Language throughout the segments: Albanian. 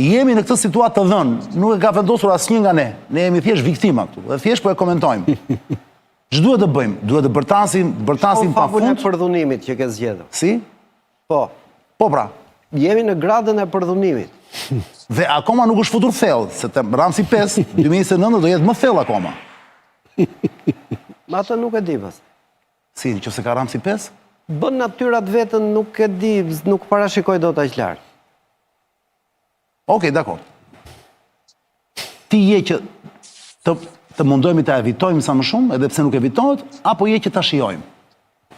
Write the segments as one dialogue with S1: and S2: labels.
S1: Jemi në këtë situatë të dhënë, nuk e ka vendosur asnjë nga ne. Ne jemi thjesht viktima këtu dhe thjesht po e komentojmë. Ç'duhet të bëjmë? Duhet të bërtasim, bërtasim pa
S2: fund.
S1: E
S2: përdhunimit që ke zgjedhur.
S1: Si?
S2: Po.
S1: Po pra.
S2: Jemi në gradën e përdhunimit.
S1: Dhe akoma nuk është futur thellë, se te Ramsi 5, 2029 do jetë më thellë akoma.
S2: Ma atë nuk e di pas.
S1: Si, në qoftë se ka Ramsi 5?
S2: Bën natyra të vetën, nuk e di, nuk parashikoj dot aq lart.
S1: Okej, dakord. Ti je që të të mundohemi ta evitojmë sa më shumë, edhe pse nuk evitohet, apo je që ta shijojmë?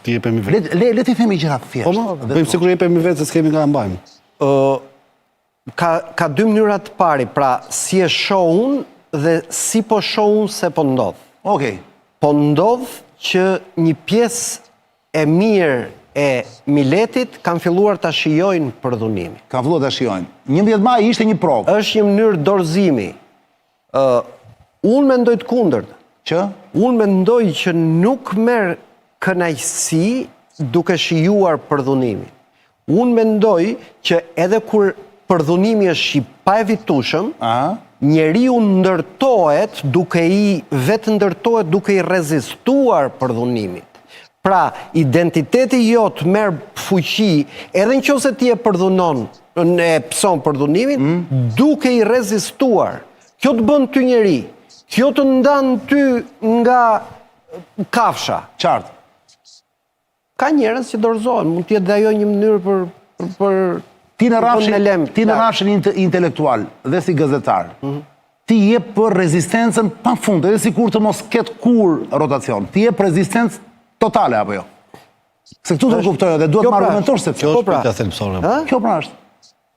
S3: T'i jepemi
S1: vetë. Le, le, le t'i themi gjërat thjesht.
S3: Po, mo, bëjmë sikur jepemi vetë se s'kemi nga e mbajmë.
S2: Ë ka ka dy mënyra të pari, pra si e shoh unë dhe si po shoh unë se po ndodh.
S1: Okej.
S2: Po ndodh që një pjesë e mirë e miletit kanë filluar ta shijojnë përdhunimin.
S1: Kanë filluar ta shijojnë. 11 maji ishte një provë.
S2: Është një mënyrë dorëzimi. Ë unë mendoj të kundërt.
S1: Që?
S2: Unë mendoj që nuk merr kënaqësi duke shijuar përdhunimin. Unë mendoj që edhe kur përdhunimi është i paevitueshëm, njeriu ndërtohet duke i vetëndërtohet duke i rezistuar përdhunimit. Pra, identiteti jot merr fuqi edhe në qoftë se ti e përdhunon, e pëson përdhunimin, mm. duke i rezistuar. Kjo të bën ty njeri, kjo të ndan ty nga kafsha.
S1: Qartë.
S2: Ka njerëz që dorëzohen, mund të jetë dhe ajo një mënyrë për për
S1: ti në rrafshin ti në rrafshin intelektual dhe si gazetar. Mm -hmm. Ti je për rezistencën pa fund, edhe sikur të mos ketë kurrë rotacion. Ti je për rezistencë totale apo jo? Se këtu do të kuptoj dhe duhet të më pra argumentosh
S3: sepse kjo është pra. pika thelbësore.
S1: Kjo pra është.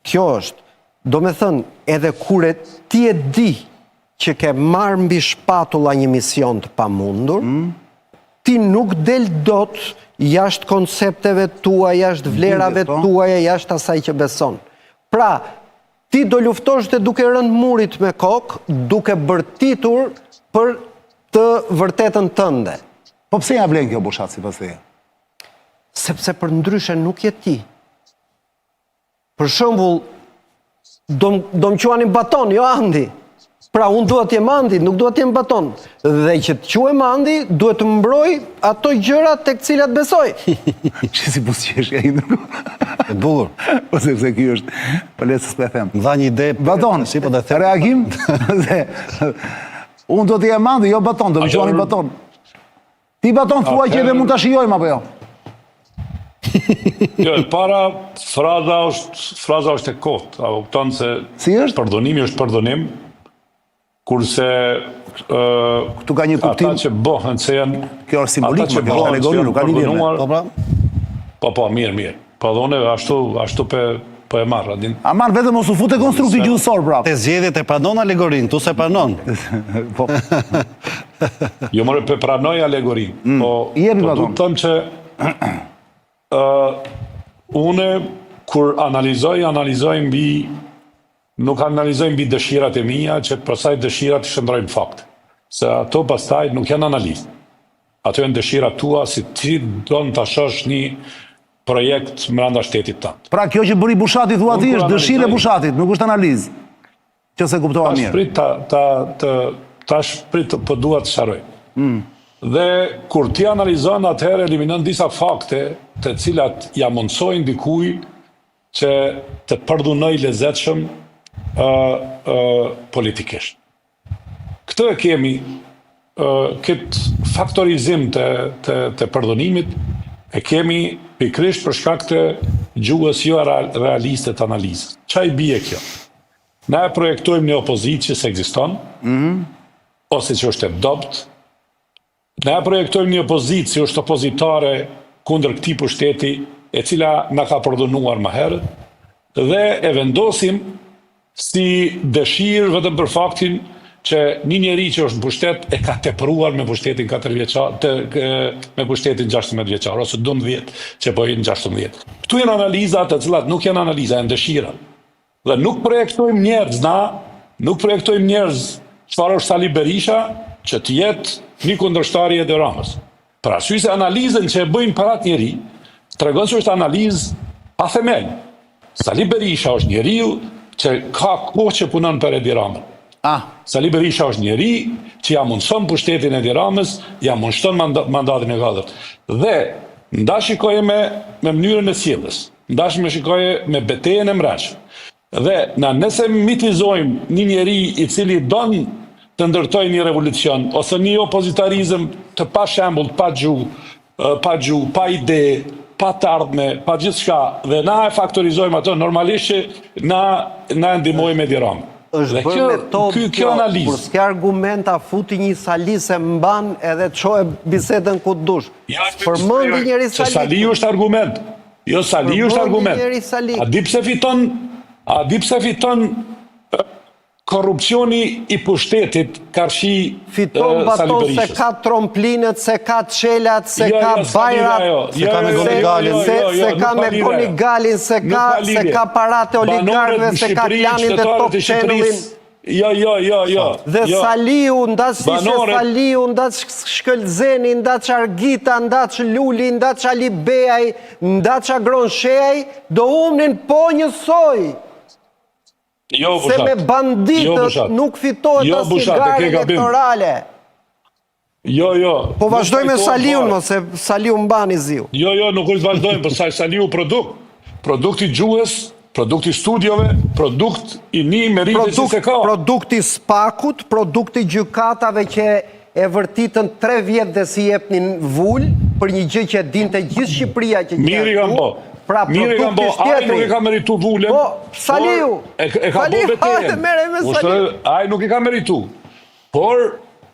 S2: Kjo është. Domethënë, edhe kur e, ti e di që ke marrë mbi shpatulla një mision të pamundur, mm. ti nuk del dot jashtë koncepteve tua, jashtë vlerave po. tuaja, jashtë asaj që beson. Pra, ti do luftosh dhe duke rënë murit me kokë, duke bërtitur për të vërtetën tënde.
S1: Po pse ia vlen kjo Bushat sipas teje?
S2: Sepse përndryshe nuk je ti. Për shembull, do do më quanin Baton, jo Andi. Pra unë dua të jem Andi, nuk dua të jem Baton. Dhe që të quhem Andi, duhet të mbroj ato gjëra tek të cilat
S1: besoj. Që si buzëqesh ai ndërkohë.
S3: E bukur.
S1: Po sepse ky është, po le s'po e
S3: them. Më dha një ide.
S1: Baton,
S3: si po të
S1: them. Reagim? Dhe unë do të jem Andi, jo Baton, do më quanin Baton. Ti Baton thua që edhe mund ta shijojmë apo
S4: jo? Jo, e para fraza është fraza është e kotë, a kupton se
S1: si është?
S4: Përdhunimi është përdhunim, kurse
S1: ë këtu ka një kuptim
S4: ata që bëhen se janë
S1: kjo është simbolikë, kjo është alegori, nuk ka lidhje
S4: me. Po pra. Po po, mirë, mirë. Po dhe unë ashtu ashtu pe po e marr, a
S1: din. Aman vetëm mos u fut te konstrukti gjuhësor
S3: prapë. Te zgjedhjet e pranon alegorinë, këtu s'e pranon.
S1: Po.
S4: Jo more pe pranoj alegorinë. Mm. Po,
S1: Jepi,
S4: po du të them që ë unë kur analizoj, analizoj mbi nuk analizoj mbi dëshirat e mia, që pastaj dëshirat t'i shndërroj në fakt. Se ato pastaj nuk janë analizë. Ato janë dëshirat tua si ti don ta shohësh një projekt mbrenda shtetit
S1: tënd. Pra kjo që bëri Bushati thua ti është dëshirë e Bushatit, nuk është analizë. Që s'e kuptova
S4: mirë. Tash prit ta ta të tash prit po dua të sqaroj. Mm. Dhe kur ti analizon atëherë eliminon disa fakte të cilat ja mundësojnë dikujt që të përdhunojë lezetshëm ë ë politikisht. Këtë e kemi këtë faktorizim të të të përdhunimit e kemi pikërisht për shkak të gjuhës jo realiste të analizës. Ça i bie kjo? Na e projektojmë një opozitë që s'ekziston, mm -hmm. ose që është e dobët, Na e projektojmë një opozitë si është opozitare kundër këtij pushteti e cila na ka përdhunuar më herët dhe e vendosim si dëshirë vetëm për faktin që një njeri që është në pushtet e ka tepruar me pushtetin 4 vjeçar të me pushtetin 16 vjeçar ose 12 që po hyn 16. Këtu janë analiza të cilat nuk janë analiza, janë dëshira. Dhe nuk projektojmë njerëz na, nuk projektojmë njerëz çfarë është Sali Berisha që të jetë një kundërshtar i Edi Ramës. Për arsye se analizën që e bëjnë për atë njeri, tregon se është analizë pa themel. Sali Berisha është njeriu që ka kohë që punon për Edi Ramën.
S1: Ah.
S4: Sali Berisha është njeri që ja mundëson pushtetin Edi Ramës, ja mundëson mandatin e katërt. Dhe ndash shikoje me me mënyrën e sjelljes, ndash me shikoje me betejën e mbrendshme. Dhe na nëse mitizojmë një njeri i cili don të ndërtojë një revolucion ose një opozitarizëm të pashembullt, pa gjuhë, pa gjuhë, pa ide, pa të ardhme, pa gjithçka dhe na e faktorizojmë ato, normalisht që na na e ndihmojmë Edi Ramën.
S2: Është bërë metodë
S4: kjo, kjo analizë.
S2: Kur s'ke argumenta, futi një Sali se mban edhe çoje bisedën ku të dush.
S4: Ja,
S2: Përmendi njeri
S4: Sali.
S2: Saliun.
S4: Saliu është argument. Jo, Saliu është argument. A di pse fiton, a di pse fiton korrupsioni i pushtetit karshi
S2: Fiton Baton se ka tromplinet, se ka çelat, se
S4: jo,
S2: ka
S4: jo,
S2: bajrat,
S3: se ka McGonigalin,
S2: se, se ka McGonigalin, se ka, se ka paratë e oligarkëve, se ka klanin dhe Top Channelin.
S4: Jo, jo, jo, jo.
S2: Dhe
S4: jo.
S2: Saliu, ndaç ishte Saliu, ndaç Shkëlzeni, ndaç Argita, ndaç Luli, ndaç Alibeaj, ndaç Agron Shehaj, do humnin po njësoj.
S4: Jo,
S2: Se me
S4: Jo,
S2: banditët
S4: Bushat.
S2: nuk fitohet
S4: Jo,
S2: asnjë
S4: Bushat, e
S2: garë
S4: ke gabim.
S2: elektorale.
S4: Jo, jo.
S2: Po vazhdoj me
S4: Nuk fajtohen
S2: Saliun,
S4: fare.
S2: mos se Saliu mbani ziu.
S4: Jo, jo, nuk është vazhdojmë, po sa Saliu produkt. Produkt i gjuhës, produkt i studiove, produkt i një merite që
S2: Produkt,
S4: se ka.
S2: produkti i Spakut, produkti i gjykatave që e vërtitën 3 vjet dhe s'i jepnin vul për një gjë që e dinte gjithë Shqipëria që
S4: Mirë i
S2: qe
S4: kanë
S2: këtu.
S4: bo.
S2: Pra
S4: Mirë i kanë
S2: produkti
S4: bo.
S2: është
S4: Ai nuk e
S2: tjetri.
S4: ka meritu vulën.
S2: Po, Saliu.
S4: por E, e ka bo
S2: Saliu,
S4: betejën.
S2: hajde, merre me
S4: Ushtore,
S2: Saliu.
S4: Ai nuk e ka meritu. Por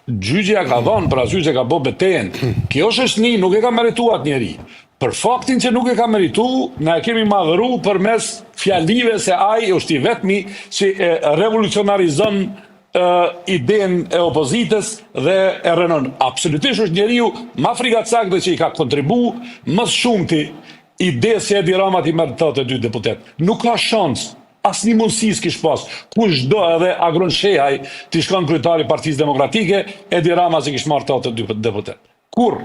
S4: gjyqi ja ka dhënë për arsye se ka bo betejën. Kjo shoqni nuk e ka meritu atë njeri. Për faktin që nuk e ka meritu, na e kemi madhëru përmes fjalive se ai është i vetmi që e revolucionarizon idenë e opozitës dhe e rrënon. Absolutisht është njeriu ma frigacak dhe që i ka kontribu më së shumti idesë që Edi Rama t'i merr 82 deputet. Nuk ka shans, asnjë mundësi s'kish pas. Kush do edhe Agron Shehaj t'i shkon kryetari i Partisë Demokratike, Edi Rama s'i kish marrë 82 deputet. Kur?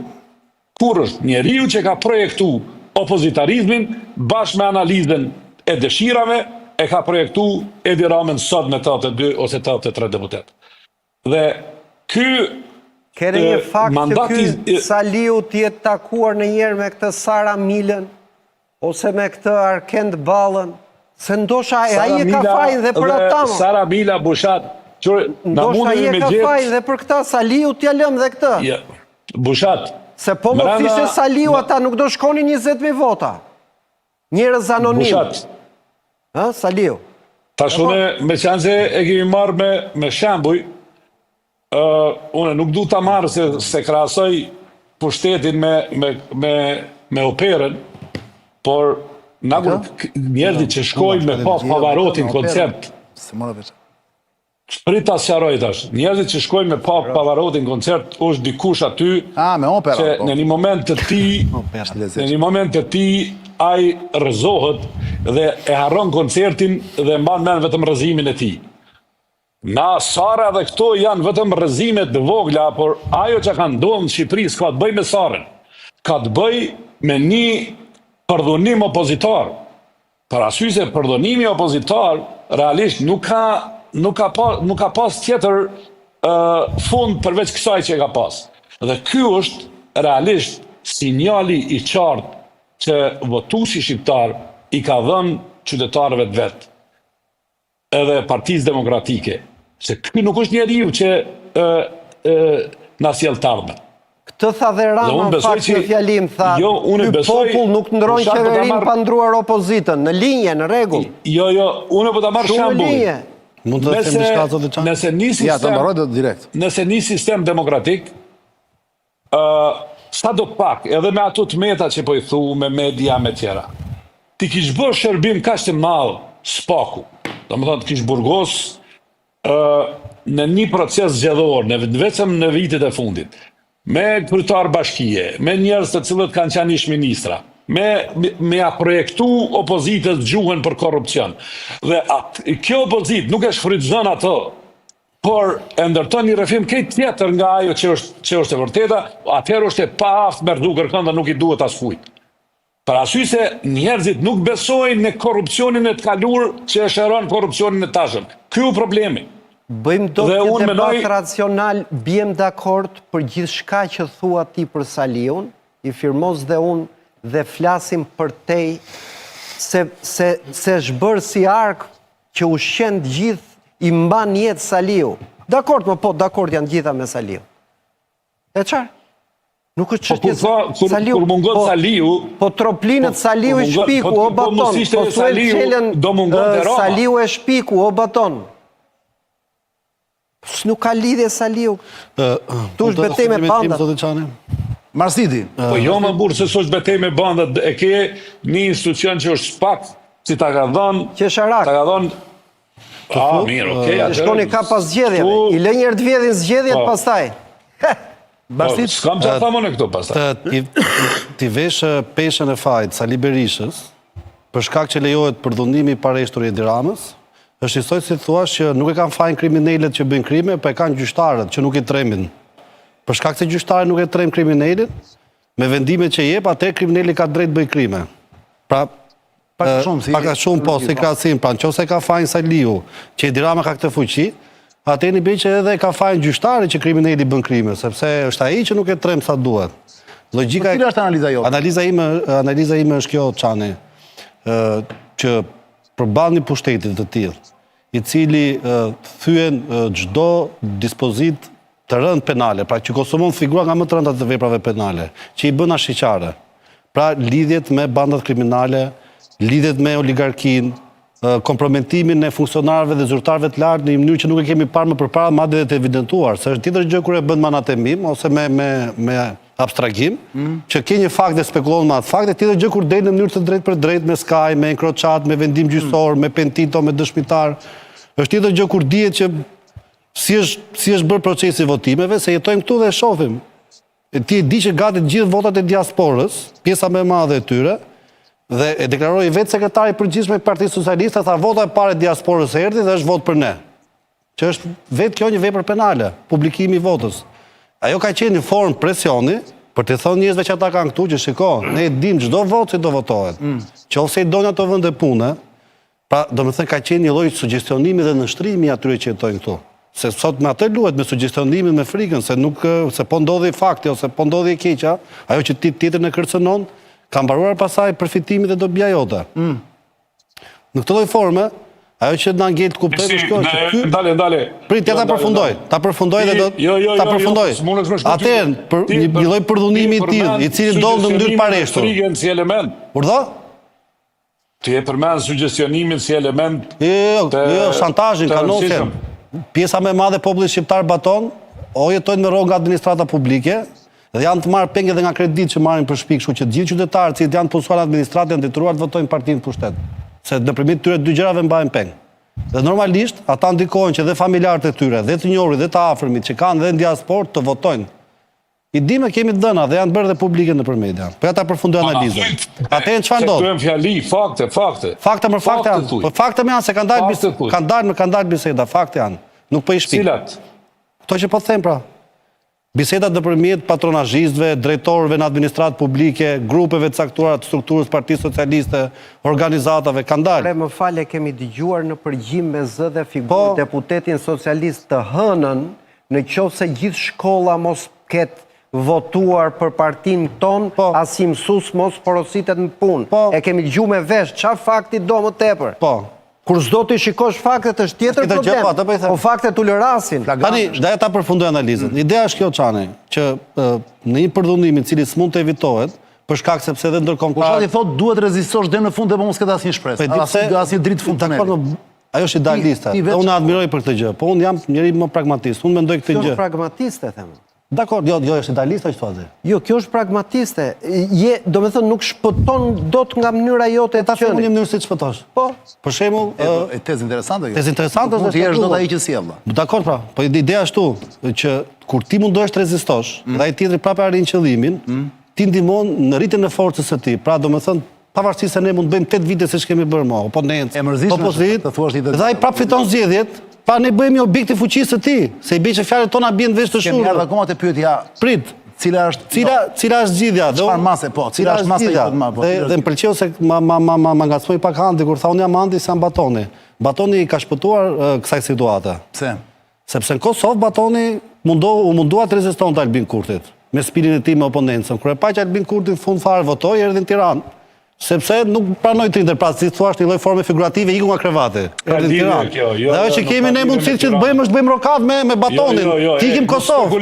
S4: Kur është njeriu që ka projektu opozitarizmin bashkë me analizën e dëshirave, e ka projektu Edi Ramën sot me 82 ose 83 deputet. Dhe ky
S2: Kere një fakt që
S4: mandati
S2: ky Saliu të jetë takuar në njerë me këtë Sara Milën ose me këtë Arkend Ballën, se ndosha e ai e ka fajin dhe për ata. mo.
S4: Sara Mila Bushat, që na
S2: Ndoshta ai
S4: mundemi
S2: e
S4: me
S2: ka
S4: gjetë
S2: fajin dhe për këta Saliu t'ja lëm dhe këtë.
S4: Ja, Bushat.
S2: Se po mos
S4: mbrenda-
S2: ishte Saliu ata nuk do shkonin 20.000 vota. Njerëz anonim.
S4: Bushat.
S2: Ë, Saliu.
S4: Tash unë me qenë se e kemi marrë me me shembuj, ë unë nuk du ta marr se se krahasoj pushtetin me me me me operën, por na kur njerëzit që shkojnë me pa Pavarotin koncert,
S1: Se mora vesh.
S4: Prit ta sqaroj tash. Njerëzit që shkojnë me pa Pavarotin koncert, është dikush aty
S1: Ah, me opera,
S4: që
S1: po.
S4: në një moment të tij, në një moment të tij ai rrëzohet dhe e harron koncertin dhe mban mend vetëm rrëzimin e tij. Na Sara dhe këto janë vetëm rrëzime të vogla, por ajo që ka ndodhur në Shqipëri s'ka të bëjë me Sarën. Ka të bëjë me një përdhunim opozitar. Për arsye se përdhunimi opozitar realisht nuk ka nuk ka pa, nuk ka pas tjetër ë fund përveç kësaj që e ka pas. Dhe ky është realisht sinjali i qartë që votuesi shqiptar i ka dhënë qytetarëve të vet edhe Partisë Demokratike, se ky nuk është njeriu që ë ë na sjell të ardhmen.
S2: Këtë tha dhe
S4: Dhe
S2: Rama
S4: unë
S2: në
S4: besoj
S2: fakt
S4: që-
S2: në fjalim, tha,
S4: Jo, unë
S2: ky
S4: besoj-
S2: popull nuk ndron
S4: Bushat po ta
S2: qeverinë
S4: marr-
S2: pa ndruar opozitën, në linje, në rregull.
S4: Jo, jo, unë po ta marr
S2: Shumë në
S4: shembullin.
S2: linje.
S3: Mund të them diçka zoti Çan?
S4: Nëse një
S1: Ja, ta
S4: sistem
S1: mbaroj do direkt.
S4: nëse një sistem demokratik ë sa do pak, edhe me ato të meta që po i thu, me media, me tjera, ti kish bërë shërbim kaq të madh spaku. Domethënë të kish burgos ë në një proces zgjedhor, në vetëm në vitet e fundit, me kryetar bashkie, me njerëz të cilët kanë qenë ish ministra, me me ja projektu opozitës gjuhën për korrupsion. Dhe at, kjo opozitë nuk e shfrytëzon ato, por e ndërton një rrëfim krejt tjetër nga ajo që është që është e vërteta, atëherë është e paaftë me rrëzu kërkon dhe nuk i duhet askujt. Për arsye se njerëzit nuk besojnë në korrupsionin e të kaluar që e shëron korrupsionin e tashëm. Ky u problemi.
S2: Bëjmë dot një debat racional, biem dakord për gjithçka që thua ti për Saliun, i firmos dhe unë dhe flasim përtej se se se është bërë si arkë që ushqen të gjithë, i mban jetë Saliu. Dakord, më po, dakord janë të gjitha me Saliun. E çfarë? Nuk është
S4: po, çështje po, Saliu. Kur mungon po, Saliu,
S2: po Troplinët po, Saliu i shpiku po, o Baton. Po, po Saliu, do mungonte Rama. Saliu e shpiku o Baton. Nuk ka lidhje Saliu. Tu është betejë me bandat.
S3: Zoti Çani.
S1: Marsidi.
S4: Po jo më burrë se s'është betejë me bandat, e ke një institucion që është SPAK, si ta ka dhënë,
S2: Qesharak.
S4: Ta ka dhënë Ah, mirë, okay,
S2: atëherë. Shkoni ka pas zgjedhjeve. I lë një herë të vjedhin zgjedhjet po. pastaj.
S4: Po, s'kam çfarë them unë këto
S3: pastaj. Të t'i vesh peshën e fajit Sali Berishës për shkak që lejohet përdhunimi i pareshtur i Edi Ramës, është njësoj si thua që nuk e kanë fajin kriminelët që bëjnë krime, po e kanë gjyqtarët që nuk i trembin. Për shkak se gjyqtari nuk e tremb kriminelin, me vendimet që jep, atëherë krimineli ka drejt bëjë krime. Pra,
S1: Pak a shumë, si...
S3: Pak a shumë, po, si krahasim, pra, në qoftë se ka fajin Saliu, që Edi Rama ka këtë fuqi, atëherë i bie që edhe ka fajin gjyqtari që krimineli bën krime, sepse është ai që nuk e tremb sa duhet.
S1: Logjika... Po cila është analiza jote?
S3: Analiza ime, analiza ime është kjo, Çani, që përballë një pushteti të tillë, i cili thyen çdo dispozitë të rëndë penale, pra që konsumon figura nga më të rëndat të veprave penale, që i bën ashiqare. Pra lidhjet me bandat kriminale, lidhjet me oligarkinë, komprometimin e funksionarëve dhe zyrtarëve të lartë në një mënyrë që nuk e kemi parë më përpara, madje edhe të evidentuar, se është tjetër gjë kur e bën me anatemim ose me me me abstragim, mm. që ke një fakt dhe spekulon me atë fakt, e tjetër gjë kur del në mënyrë të drejtpërdrejtë me Sky, me Encrochat, me vendim mm. gjyqësor, mm. me pentito, me dëshmitar. Është tjetër gjë kur dihet që Si është, si është bërë procesi i votimeve, se jetojmë këtu dhe e shohim. E ti e di që gati të gjithë votat e diasporës, pjesa më e madhe e tyre, dhe e deklaroi vetë sekretari i përgjithshëm i Partisë Socialiste, tha vota e parë e diasporës erdhi dhe është votë për ne. Që është vetë kjo një vepër penale, publikimi i votës. Ajo ka qenë një formë presioni për t'i thënë njerëzve që ata kanë këtu që shiko, ne e dimë çdo votë si do votohet. Mm. Qoftë se i doni ato vende pune, Pra, domethënë ka qenë një lloj sugjestionimi dhe nënshtrimi i atyre që jetojnë këtu. Se sot me atë luhet, me sugjestionimin, me frikën, se nuk se po ndodhi fakti ose po ndodhi e keqja, ajo që ti tjetrin e kërcënon, ka mbaruar pasaj përfitimi dhe dobia jote. Mm. Në këtë lloj forme, ajo që na ngel të kuptojmë është kjo
S4: që ky ndale ndale.
S3: Prit, ja ta përfundoj. Ta përfundoj dhe do
S4: jo, jo,
S3: ta
S4: jo,
S3: përfundoj. Atëherë, për një, një lloj përdhunimi i tillë, i cili ndodh në mënyrë të pareshtur.
S4: Frikën si element.
S3: Urdhë?
S4: Ti e përmend sugjestionimin si element
S3: jo, jo, jo, jo, shantazhin, kanosjen. Pjesa më e madhe e popullit shqiptar Baton, o jetojnë me rrogë nga administrata publike, dhe janë të marrë peng edhe nga kreditë që marrin për shtëpi, kështu që të gjithë qytetarët që janë të punësuar në administratë janë detyruar të votojnë partinë në pushtet. Se nëpërmjet këtyre dy gjërave mbahen peng. Dhe normalisht ata ndikohen që dhe familjarët e tyre, dhe të njohurit dhe të afërmit që kanë dhe në diasporë të votojnë. I dimë kemi të dhëna dhe janë bërë dhe publike nëpër media. Po ja ta përfundoj analizën. Atëherë çfarë ndodh?
S4: Këto janë fjali, fakte, fakte.
S3: Fakte më fakte janë. Po fakte më janë se kanë dalë kanë dalë, më kanë dalë biseda, fakte janë. Nuk po i shpik.
S4: Cilat?
S3: Këto që po them pra. Bisedat nëpërmjet patronazhistëve, drejtorëve në administratë publike, grupeve të caktuara të strukturës Partisë Socialiste, organizatave kanë dalë.
S2: Ore më fal e kemi dëgjuar në përgjim me zë dhe figurë po. deputetin socialist të hënën Në qoftë se gjithë shkolla mos ketë votuar për partinë tonë, po. asnjë mësues mos porositet në punë. Po. E kemi dëgju me vesh, ça fakti do më tepër?
S3: Po.
S2: Kur s'do t'i shikosh faktet është tjetër problem.
S3: Po, po,
S2: po faktet ulërasin.
S3: Tani, doja ta përfundoj analizën. Mm. Ideja është kjo Çani, që në një përdhunim i cili s'mund të evitohet, për shkak sepse edhe
S1: ndërkombëtar. Kush thotë duhet rezistosh deri në fund dhe po mos ketë asnjë shpresë. Po, asnjë asnjë dritë fund
S3: tunelit. Ajo është idealiste. Dhe unë e admiroj për këtë gjë. Po unë jam njeri më pragmatist. Unë mendoj këtë gjë.
S2: Kjo është pragmatiste, them.
S3: Dakor, jo, jo, është idealiste që thua ti.
S2: Jo, kjo është pragmatiste. Je, domethënë nuk shpëton dot nga mënyra jote e
S3: të qenit. Ta them një mënyrë si të shpëtosh.
S2: Po.
S3: Për shembull,
S1: e tezë interesante
S3: kjo. Tezë interesante
S1: është. Mund të jesh dot ai që sjell.
S3: Dakor pra, po ideja është këtu që kur ti mundohesh të rezistosh, mm. dhe ai tjetri prapë arrin qëllimin, mm. ti ndihmon në rritjen e forcës së tij. Pra, domethënë Pavarësisht se ne mund të bëjmë 8 vite siç kemi bërë më, oponencë,
S1: E mërzitshme
S3: opozitë,
S1: të thuash një
S3: të dhe ai prapë fiton zgjedhjet, pra ne bëhemi objekt i fuqisë së tij, se i bie që fjalët tona bien vesh të
S1: Kemi ardhur
S3: shurdhër.
S1: akoma te pyetja
S3: Prit.
S1: Cila është
S3: cila cila është zgjidhja?
S1: Dhe çfarë mase po, cila është masa
S3: që po po. Dhe dhe më pëlqeu se ma ma ma ma, ma ngacmoi pak Andi kur tha unë jam Andi s'jam Batoni. Batoni i ka shpëtuar kësaj situate.
S1: Pse?
S3: Sepse në Kosovë Batoni mundo, u mundua të rezistonte Albin Kurtit me spinin e tij me oponencën. Kur e pa që Albin Kurti në fund fare votoi, erdhi në Tiranë. Sepse nuk pranoi të rrinte, pra si thua është një lloj forme figurative iku nga krevati. Erdhi në Tiranë.
S4: Kjo, jo,
S3: dhe ajo që kemi ne mundësitë që të bëjmë është të bëjmë rokadë me me
S4: jo,
S3: Batonin.
S4: Jo, jo,
S3: të ikim Kosovë.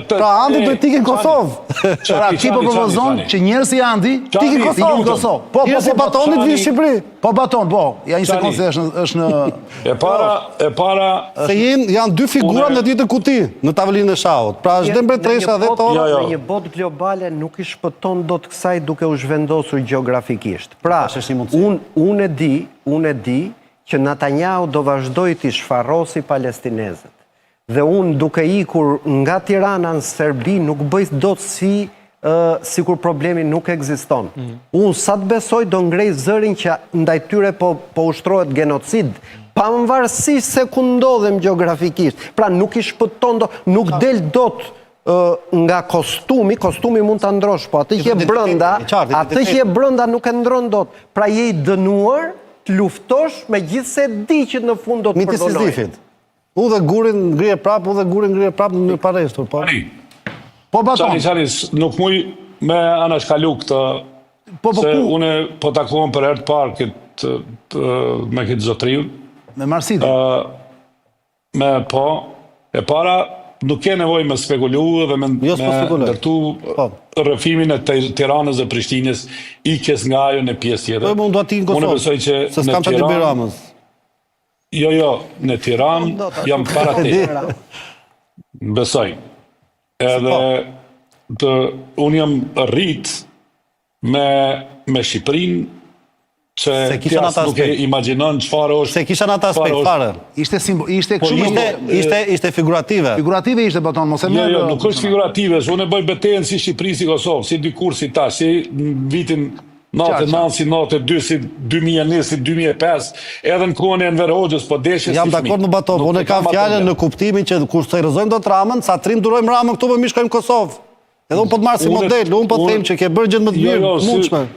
S3: Pra Andi do të ikim Kosovë.
S1: Pra ti po propozon që njerëz si Andi
S3: të ikin Kosovë.
S1: Kosovë. Po, po,
S3: po, Batonit të vinë në Shqipëri.
S1: Po Baton, po. Ja një sekondë se është është në
S4: E para, e para
S3: Se janë janë dy figura në të njëjtën kuti, në tavolinën e shahut. Pra është dhe mbretëresha dhe
S2: tora. Jo, jo. Në një botë globale nuk i shpëton dot kësaj duke u zhvendosur gjeografikisht. Pra, unë unë e di, unë e di që Netanyahu do vazhdojë t'i shfarosi palestinezët. Dhe unë duke ikur nga Tirana në Serbi nuk bëj dot si sikur problemi nuk ekziston. Mm. Unë sa të besoj do ngrej zërin që ndaj tyre po po ushtrohet genocid, pavarësisht se ku ndodhem gjeografikisht. Pra nuk i shpëton dot, nuk del dot nga kostumi, kostumi mund ta ndrosh, po atë që je brenda, atë që je brenda nuk e ndron dot. Pra je i dënuar të luftosh megjithëse di që në fund do të
S3: përdhunojnë. Miti Sizifit. Hudhe gurin ngrije prap, hudhe gurin ngrije prap në mënyrë pareshtur,
S4: po.
S1: Po Baton.
S4: Çani, çani, nuk muj me anashkalu këtë,
S1: po, po,
S4: se
S1: ku?
S4: une po takohem për herë të parë këtë, me këtë zotëriun.
S1: Me Marsitin.
S4: Uh, me po, e para, nuk ke nevojë me spekulu dhe me,
S3: jo,
S4: me ndërtu
S3: po.
S4: rrëfimin e Tiranës dhe Prishtinës, ikjes nga ajo në pjesë tjetër.
S3: Po, unë dua të iki në Kosovë.
S4: Unë besoj që
S3: se s'kam çfarë t'i bëj Ramës.
S4: Jo, jo, në Tiranë jam para teje. Besoj. Edhe
S3: po.
S4: të unë jam rrit me me Shqipërinë që
S3: Se kisha në atë
S4: nuk e imagjinon çfarë është.
S3: Se kisha në atë aspekt fare.
S1: Ishte simbo, ishte
S4: po,
S1: kështu
S3: ishte ishte ishte figurative.
S1: Figurative ishte Baton, mos e
S4: jo,
S1: merr.
S4: Jo, jo, nuk është figurative, se unë e bëj betejën si Shqipëri si Kosovë, si dikur si tash, si në vitin 99, si 92, si 2001, si 2005, edhe në kohën e Enver Hoxhës, po deshe si
S3: Jam dakord me Baton, po unë kam fjalën në kuptimin që kur s'e rrëzojmë dot Ramën, sa trim durojmë Ramën këtu, më mirë shkojmë në Kosovë. Edhe unë po të marr si model, unë po të them që ke bërë gjënë më të
S4: jo,
S3: mirë,
S4: jo,
S3: mundshme.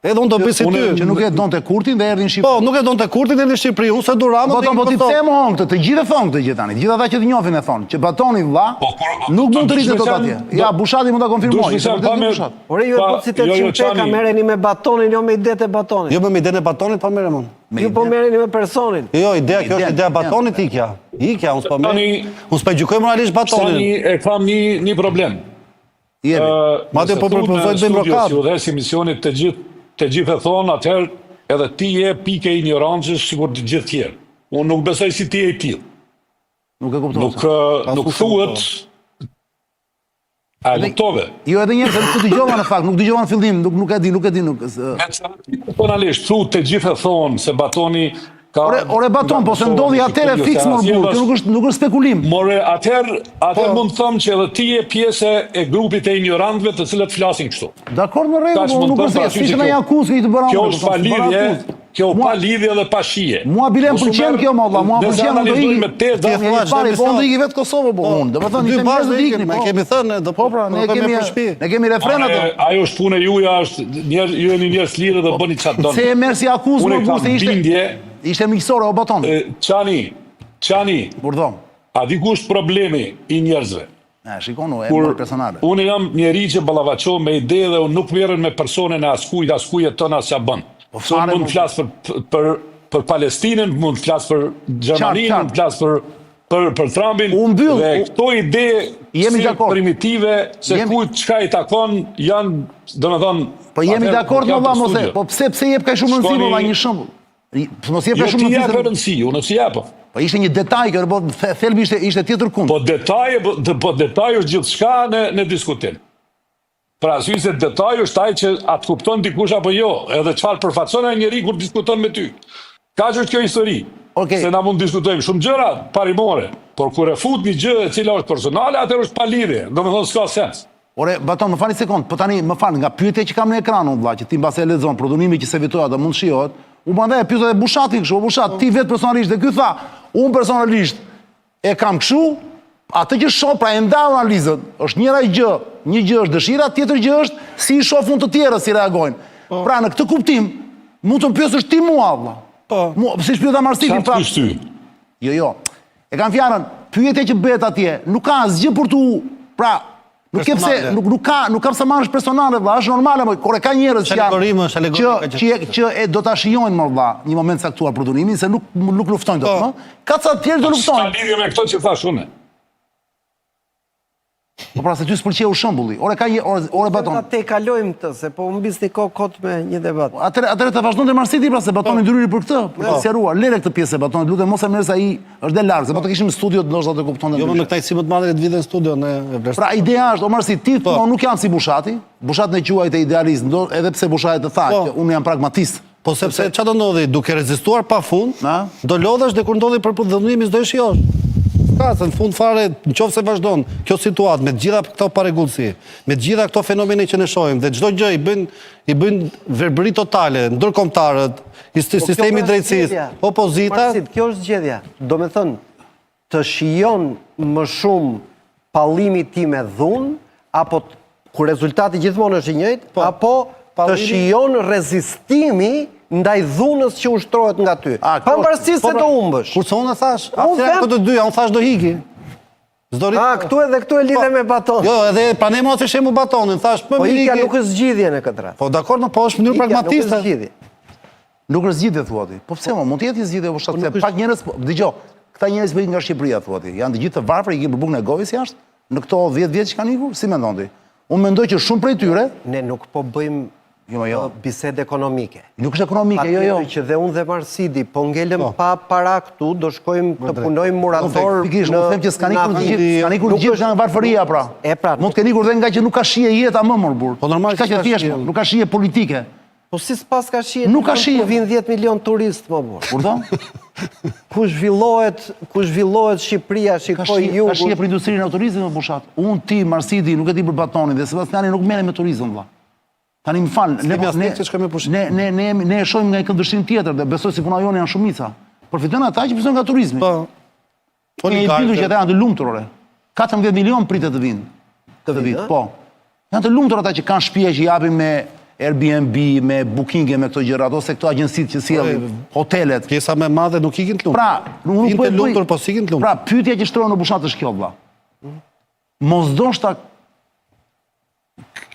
S3: Edhe unë do bëj si ty.
S1: Që nuk e donte Kurtin dhe erdhi në Shqipëri.
S3: Po, nuk e donte Kurtin erdhi në Shqipëri, unë s'e du Ramën.
S1: Baton, po ti pse e mohon këtë? Të gjithë e thonë këtë gjë tani. Të gjithë ata që të njohin e thonë që Batoni vlla
S4: po,
S1: nuk mund të rrinte dot atje. Ja, Bushati mund ta konfirmojë.
S4: Dush
S1: vërtet Bushat.
S2: Ore ju e bëtë si
S4: jo, jo,
S2: 800 peka, merreni me Batonin, jo me idetë e Batonit.
S3: Jo me idenë e Batonit po merrem unë.
S2: Ju po merreni me personin.
S3: Jo, jo, ideja kjo është ideja e Batonit ikja. Ikja, unë s'po merrem. Unë s'po gjykoj moralisht Batonin.
S4: Tani e kam një një problem.
S1: Jepi.
S3: Madje po propozoj të bëjmë rokadë.
S4: Si udhëheqës emisionit të gjithë të gjithë e thonë atëherë edhe ti je pikë e injorancës sikur të gjithë tjerë. Unë nuk besoj si ti je i tillë.
S1: Nuk e kuptoj.
S4: Nuk nuk thuhet A e kuptove?
S1: Jo, edhe një herë, nuk dëgjova në fakt, nuk dëgjova në fillim, nuk nuk e di, nuk e di, nuk.
S4: Personalisht thu të gjithë e thonë se Batoni ka
S1: Ore, ore Baton, po se ndodhi atëherë fiks mor burrë, kjo nuk është nuk është spekulim.
S4: More, atëherë, atëherë po. mund të them që edhe ti je pjesë e grupit të injorantëve të cilët flasin
S1: kështu. Dakor, në rregull, po nuk është se si një akuzë që të bëra
S4: unë. Kjo është pa lidhje, kjo pa lidhje dhe pa
S1: shije. Mua bile më pëlqen kjo mo vlla, mua më pëlqen do iki.
S4: Me te,
S1: do të thua po do iki vetë Kosovë po unë. Domethënë
S3: dy bashkë do ikim, ne kemi thënë, do
S1: po pra, ne kemi
S3: për shtëpi.
S1: Ne kemi refren ato.
S4: Ajo është punë e juaja, është njerëz, ju jeni njerëz të lirë dhe bëni çfarë doni.
S1: Se e merr si akuzë më burrë se ishte ishte miqësore o Baton.
S4: Çani, Çani.
S1: Urdhëro.
S4: A di ku është problemi i njerëzve?
S1: E, shikon, e mor personale.
S4: Unë jam njeri që ballafaqohem me ide dhe unë nuk merrem me personin e askujt, as ku jeton, as ça bën.
S1: Po
S4: fare mund të flas për për për Palestinën, mund të flas për Gjermaninë, mund të flas për për për Trumpin.
S1: U mbyll.
S4: Dhe këto ide
S1: jemi dakord.
S4: Primitive se jemi... kujt çka i takon janë, domethënë,
S1: Po jemi dakord më valla mos e. Po pse pse jep kaq shumë rëndësi më një shembull? Mos jep
S4: jo,
S1: kaq shumë
S4: rëndësi. Jo, rëndësi, unë si jap.
S1: Po ishte një detaj kjo, po thelbi ishte ishte tjetër kund.
S4: Po detaje, po, po detaj është gjithçka në në diskutim. Për arsye se detaji është ai që a të kupton dikush apo jo, edhe çfarë përfaqëson ai njeri kur diskuton me ty. Kaq është kjo histori.
S1: Okay.
S4: Se na mund të diskutojmë shumë gjëra parimore, por kur e fut një gjë e cila është personale, atëherë është pa lidhje, domethënë s'ka sens.
S1: Ore, Baton, më fal një sekond, po tani më fal nga pyetja që kam në ekran unë vlla, që ti mbase e lexon, përdhunimi që s'evitohet, a mund të shijohet. Unë prandaj e pyeta edhe Bushatin kështu, o Bushat, ti vetë personalisht dhe ky tha, unë personalisht e kam kështu. Atë që shoh, pra e ndau analizën, është njëra gjë, një gjë është dëshira, tjetër gjë është si i shoh unë të tjerët si reagojnë. Po. Pra në këtë kuptim, mund të më pyesësh ti mua vëlla. Po. Mua, siç pyeta Marsidin, pra.
S4: Çfarë ty?
S1: Jo, jo. E kam fjalën, pyetja që bëhet atje, nuk ka asgjë për tu, pra, nuk ke pse, nuk nuk ka, nuk ka pse marrësh personale vëlla, është normale, mo, kur e ka njerëz që janë që që që e do ta shijojnë më vëlla, një moment caktuar përdhunimin se nuk nuk luftojnë dot po. më. Ka ca të tjerë do luftojnë.
S4: S'ka lidhje me këto që thashë unë.
S1: Po pra se ty s'pëlqeu shembulli. Ore ka një ore ore Baton.
S2: Ta tejkalojmë këtë se po humbisni kohë kot me një debat.
S1: Po, atëherë atëherë të vazhdonte Marsidi pra se Batoni po. ndryri për këtë, për të po. sqaruar. Lere këtë pjesë e Batonit, lutem mos e merr se ai është dhe larg, se po të kishim në studio ndoshta do të kuptonte.
S3: Jo, me kënaqësi më të madhe të vijë në studio ne e
S1: vlerësojmë. Pra ideja është o Marsid, ti po nuk jam si Bushati. Bushatin e quajte idealist, edhe pse Bushati të tha që unë jam pragmatist.
S3: Po sepse ça do ndodhi, duke rezistuar pa fund, do lodhesh dhe kur ndodhi përdhunimi s'do e shijosh. Ka, se në fund fare, në qoftë se vazhdon kjo situatë me të gjitha këto parregullsi, me të gjitha këto fenomene që ne shohim dhe çdo gjë i bëjnë i bëjnë verbëri totale, ndërkombëtarët, po sistemi i drejtësisë, opozita.
S2: Marsid, kjo është zgjedhja. Domethënë, të shijon më shumë pallimi ti me dhunë, apo ku rezultati gjithmonë është i njëjtë, po, apo të shijon rezistimi ndaj dhunës që ushtrohet nga ty. Pavarësisht se po, do humbësh.
S3: Kurse unë thashë, unë them të dyja, unë thashë do iki.
S2: S'do rri. Ah, këtu edhe këtu e lidhe po, me Baton.
S3: Jo, edhe prandaj mora si shembull Batonin, thashë
S2: më po mirë. Po ikja nuk është zgjidhje në këtë
S3: rast. Po dakord, po është mënyrë pragmatiste.
S2: Nuk është zgjidhje.
S1: Nuk është zgjidhje thua ti. Po pse mo, mund të jetë një zgjidhje po shtatë, po pak njerëz, po dëgjo, këta njerëz po ikin nga Shqipëria thua ti. Janë të gjithë të varfër, ikin për bukën e gojës jashtë në këto 10 vjet që kanë ikur, si mendon ti? Unë mendoj që shumë prej tyre
S2: ne nuk po bëjmë jo, jo. bisedë ekonomike.
S1: Nuk është ekonomike, jo, jo.
S2: Që dhe unë dhe Marsidi, po ngelëm po. pa para këtu, do shkojmë të punojmë murator.
S1: Pikërisht, unë them që s'kanë ikur të gjithë, s'kanë ikur të gjithë nga varfëria pra. E pra. Mund të kenë ikur dhe nga që nuk ka shije jeta më mor burrë.
S3: Po normal.
S1: Kaq e thjeshtë, nuk ka shije politike.
S2: Po si s'paska shije?
S1: Nuk ka shije.
S2: Po vijnë 10 milion turistë mo burrë.
S1: Urdhëro?
S2: Ku zhvillohet, ku zhvillohet Shqipëria, shiko
S1: jugun. Ka shije për industrinë e turizmit mo Bushat. Unë ti Marsidi nuk e di për Batonin dhe Sebastiani nuk merrem me turizëm vëlla. Tani më fal, ne ne ne ne ne ne e shohim nga një këndvështrim tjetër dhe besoj se puna jonë janë shumica. Përfitojnë ata që përfitojnë nga turizmi.
S3: Po.
S1: Po një bindur që ata janë të lumtur ore. 14 milion pritet të vinë. Këtë vit, po. Janë të lumtur ata që kanë shtëpia që japin me Airbnb, me Booking me këto gjërat ose këto agjencitë që sjellin po, hotelet.
S3: Pjesa më e madhe nuk ikin të
S1: lumtur. Pra, nuk
S3: po të lumtur, po s'ikin të
S1: lumtur. Pra, pyetja që shtrohet në Bushat është kjo vëlla. Mos ndoshta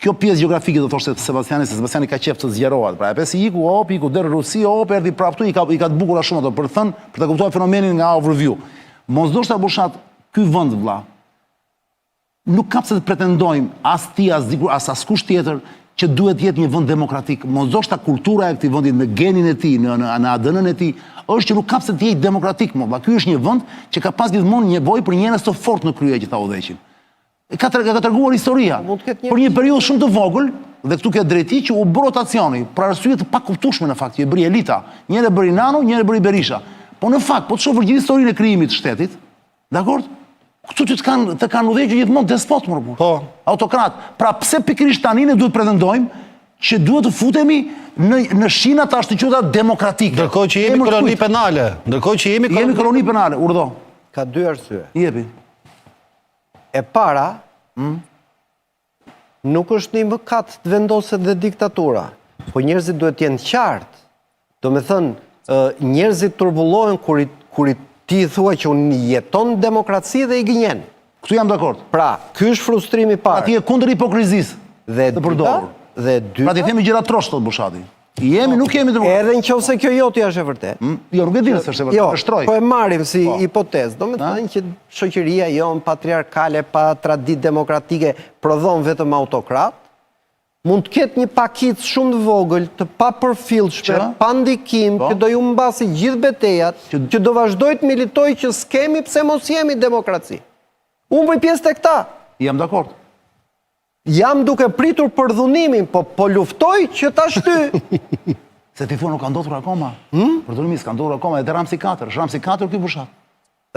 S1: kjo pjesë gjeografike do thoshte Sebastiani se Sebastiani ka qejf të zgjerohet. Pra e pe si iku, op, iku deri në Rusi, op, erdhi prapë këtu, i ka i ka të bukura shumë ato për të thënë, për ta kuptuar fenomenin nga overview. Mos ndoshta Bushat ky vend vëlla. Nuk ka pse të pretendojmë as ti, as dikur, as askush tjetër që duhet të jetë një vend demokratik. Mos ndoshta kultura e këtij vendi në genin e tij, në në në ADN-në e tij, është që nuk ka pse të jetë demokratik më vëlla. Ky është një vend që ka pas gjithmonë nevojë për njerëz të fortë në krye që ta udhëheqin. E ka ka treguar historia.
S2: Po mund të
S1: ketë Për një periudhë shumë të vogël, dhe këtu ke drejti që u bë rotacioni, për arsye të pakuptueshme në fakt, që e bëri elita. Një herë e bëri Nano, një herë e bëri Berisha. Po në fakt, po të shohësh gjithë historinë e krijimit të shtetit, dakord? Këtu ty të kanë të kanë udhëhequr gjithmonë despot më
S3: Po.
S1: Autokrat. Pra pse pikërisht tani ne duhet pretendojmë që duhet të futemi në në shina të ashtuquajtura demokratike.
S3: Ndërkohë që jemi koloni penale, ndërkohë që
S1: jemi koloni, jemi koloni penale, urdhëro.
S2: Ka dy arsye.
S1: Jepi.
S2: E para, mm? nuk është një mëkat të vendoset dhe diktatura, po njerëzit duhet të jenë qartë. Domethënë, njerëzit turbullohen kur i, kur i ti i thua që unë jeton në demokraci dhe i gënjen.
S1: Këtu jam dakord.
S2: Pra, ky është frustrimi i parë.
S1: Pra ti je kundër hipokrizisë
S2: dhe
S1: të përdorur.
S2: Dhe dyta,
S1: pra ti themi gjëra trosh thotë Bushati. Jemi, nuk jemi
S2: demokratë. Edhe në qoftë se kjo jotja është e vërtetë.
S1: Mm, jo, nuk e di nëse është e vërtetë,
S2: jo,
S1: e shtroj.
S2: Po e marrim si po. hipotezë. Domethënë që shoqëria jonë patriarkale pa traditë demokratike prodhon vetëm autokrat. Mund të ketë një pakicë shumë të vogël, të papërfillshme, pa ndikim, po. që do i humbasi gjithë betejat, që, që do vazhdojë të militojë që s'kemi pse mos jemi demokraci. Unë bëj pjesë te këta.
S1: Jam dakord.
S2: Jam duke pritur përdhunimin, po po luftoj që ta
S1: shty. Se ti thua nuk ka ndodhur akoma. Hmm? Përdhunimi s'ka ndodhur akoma, edhe Ramsi 4, është Ramsi 4 ky Bushat.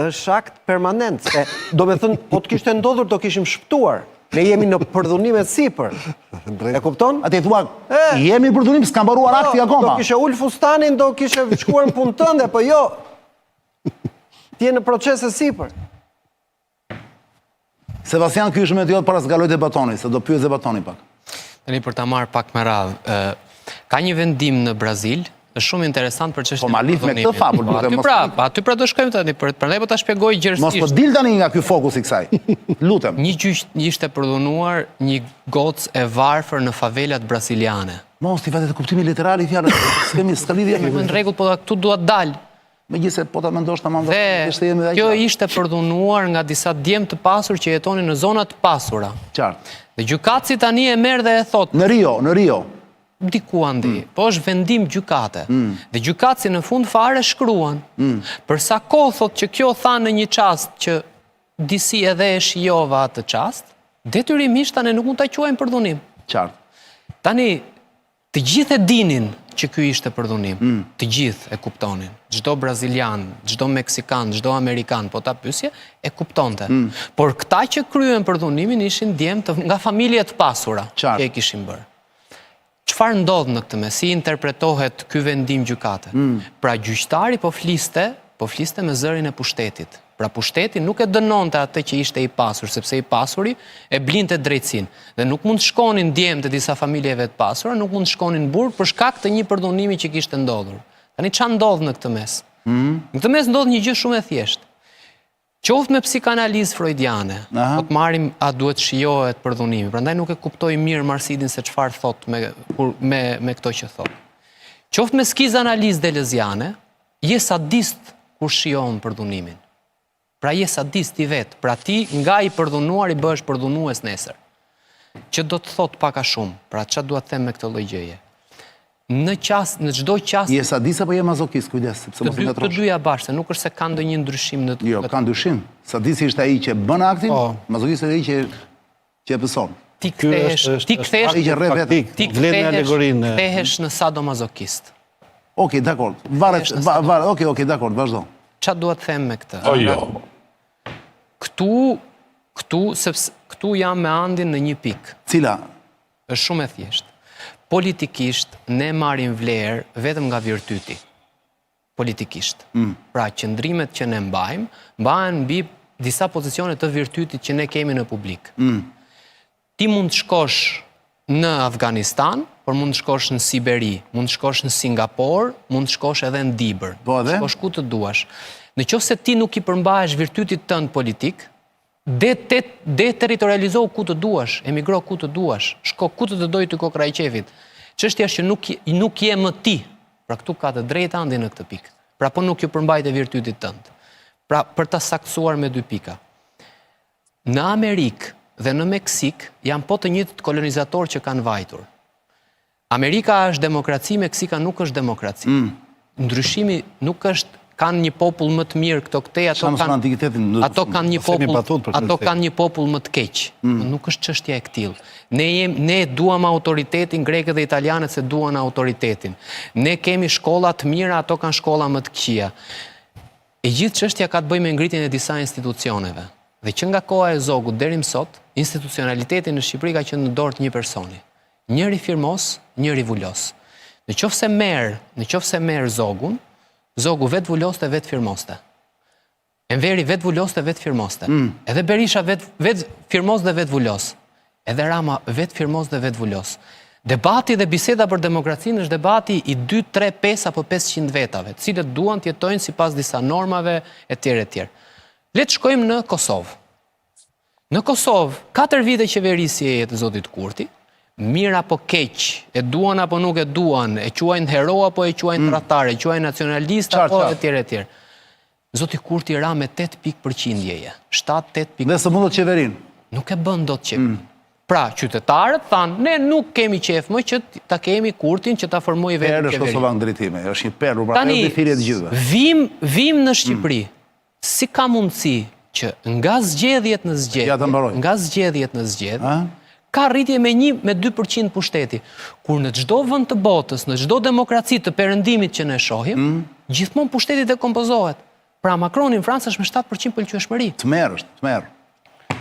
S2: Është akt permanent, se domethënë po të kishte ndodhur do kishim shpëtuar. Ne jemi në përdhunim e sipër. E kupton?
S1: A ti thua, jemi në përdhunim, s'ka mbaruar po, akti akoma.
S2: Do kishe ul fustanin, do kishe shkuar në punë tënde, po jo. Ti je në proces e sipër.
S1: Sebastian, ky është momenti jot para se të kaloj te Batoni, se do pyes dhe Batoni pak.
S5: Tani për ta marrë pak me radhë, ka një vendim në Brazil, është shumë interesant për çështjen
S1: Po ma lidh me këtë fabul,
S5: po, aty pra, po aty pra do shkojmë tani, për prandaj po ta shpjegoj gjerësisht.
S1: Mos po dil tani nga ky fokus i kësaj. Lutem.
S5: Një gjyq ishte përdhunuar një gocë e varfër në favelat braziliane.
S1: Mos ti vete te kuptimi literal i fjalës, s'kemi s'ka lidhje
S5: me. Në rregull, po këtu dua të dal.
S1: Megjithëse po ta mendosh tamam
S5: do të ishte jemi dhe Kjo ishte përdhunuar nga disa djem të pasur që jetonin në zona të pasura.
S1: Qartë.
S5: Dhe gjykatësi tani e merr dhe e thotë.
S1: Në Rio, në Rio.
S5: Diku andej. Mm. Po është vendim gjykate. Mm. Dhe gjykatësi në fund fare shkruan. Mm. Për sa kohë thotë që kjo tha në një çast që disi edhe e shijova atë çast, detyrimisht tani nuk mund ta quajmë përdhunim.
S1: Qartë.
S5: Tani Të gjithë e dinin që ky ishte përdhunim. Mm. Të gjithë e kuptonin. Çdo brazilian, çdo meksikan, çdo amerikan, po ta pyesje, e kuptonte. Mm. Por këta që kryen përdhunimin ishin djem të, nga familje të pasura që e kishin bërë. Çfarë ndodh në këtë mes? Si interpretohet ky vendim gjykate? Mm. Pra gjyqtari po fliste, po fliste me zërin e pushtetit. Pra pushteti nuk e dënonte atë që ishte i pasur, sepse i pasuri e blinte drejtësinë. Dhe nuk mund të shkonin djemtë e disa familjeve të pasura, nuk mund të shkonin në burg për shkak të një përdhunimi që kishte ndodhur. Tani ça ndodh në këtë mes? Mm. Në këtë mes ndodh një gjë shumë e thjeshtë. Qoftë me psikanalizë freudiane, po të marrim a duhet shijohet përdhunimi. Prandaj nuk e kuptoj mirë Marsidin se çfarë thotë me kur me me këto që thotë. Qoftë me skizanalizë deleziane, Je sadist kur shijon përdhunimin. Pra je sadist ti vetë, pra ti nga i përdhunuari bëhesh përdhunues nesër. Që do të thotë pak a shumë, pra ça dua të them me këtë lloj gjëje. Në qas, në çdo qas
S1: Je sadist apo je mazokist, kujdes, sepse mos e ngatërrosh.
S5: Të dyja bashkë, se nuk është se ka ndonjë ndryshim në
S1: Jo, ka ndryshim. Sadisti është ai që bën aktin, po. mazokisti është ai që Që e pëson.
S5: Ti kthehesh, ti kthehesh,
S1: ai që rreh vetë.
S5: Ti kthehesh, kthehesh në sadomazokist.
S1: Okej, dakord. Varet, varet, okej, okej, dakord, vazhdo.
S5: Ça dua të them me këtë?
S4: O jo.
S5: Këtu, këtu, sepse këtu jam me Andin në një pikë.
S1: Cila?
S5: Është shumë e thjeshtë. Politikisht ne marrim vlerë vetëm nga virtyti. politikisht. Mm. Pra, qëndrimet që ne mbajmë, mbahen mbi disa pozicione të virtytit që ne kemi në publik. Mm. Ti mund të shkosh në Afganistan, por mund të shkosh në Siberi, mund të shkosh në Singapor, mund të shkosh edhe në Dibër.
S1: Po edhe?
S5: Shkosh ku të duash. Në qoftë se ti nuk i përmbahesh virtytit tënd politik, De te deterritorializohu ku të duash, emigro ku të duash, shko ku të të dojë ty kokrra e qejfit. Çështja është që nuk nuk je më ti. Pra këtu ka të drejtë Andi në këtë pikë. Pra po nuk iu përmbajte virtytit tënd. Pra për ta saktësuar me dy pika. Në Amerikë dhe në Meksikë janë po të njëjtët kolonizatorë që kanë vajtur. Amerika është demokraci, Meksika nuk është demokraci. Mm. Ndryshimi nuk është kanë një popull më të mirë këto këtej, ato kanë ato kanë një popull, ato kanë një popull më të keq. Mm. Nuk është çështja e këtillë. Ne jem, ne duam autoritetin, grekët dhe italianët s'e duan autoritetin. Ne kemi shkolla të mira, ato kanë shkolla më të këqija. E gjithë çështja ka të bëjë me ngritjen e disa institucioneve. Dhe që nga koha e Zogut deri më sot, institucionaliteti në Shqipëri ka qenë në dorë të një personi. Njëri firmos, njëri vulos. Në qoftë se merr, në qoftë se merr Zogun, Zogu vetë vuloste, vetë firmoste. Enveri vetë vuloste, vetë firmoste. Mm. Edhe Berisha vetë vetë firmos dhe vetë vulos. Edhe Rama vetë firmos dhe vetë vulos. Debati dhe biseda për demokracinë është debati i 2, 3, 5 apo 500 vetave, të cilët duan të jetojnë sipas disa normave etj etj. Le të shkojmë në Kosovë. Në Kosovë, 4 vite qeverisjeje të zotit Kurti, mirë apo keq, e duan apo nuk e duan, e quajnë hero apo e quajnë mm. tradhtar, e quajnë nacionalist apo etj etj. Zoti Kurti ra me 8 pikë përqindjeje, 7-8 pikë.
S1: Dhe s'e bën dot qeverinë.
S5: Nuk e bën dot qeverinë. Mm. Pra, qytetarët thanë, ne nuk kemi qejf më që ta kemi Kurtin që ta formojë vetë
S1: qeverinë. Perlë është Kosova në drejtime, është një perlë, pra
S5: Tani,
S1: të gjithëve.
S5: Vim, vim në Shqipëri. Mm. Si ka mundësi që nga zgjedhjet në zgjedhje, nga zgjedhjet në zgjedhje, ka rritje me 1 me 2% pushteti. Kur në çdo vend të botës, në çdo demokraci të perëndimit që ne shohim, mm. gjithmonë pushteti dekompozohet. Pra Macroni në Francë është me 7% pëlqyeshmëri.
S1: Tmerr është, tmerr.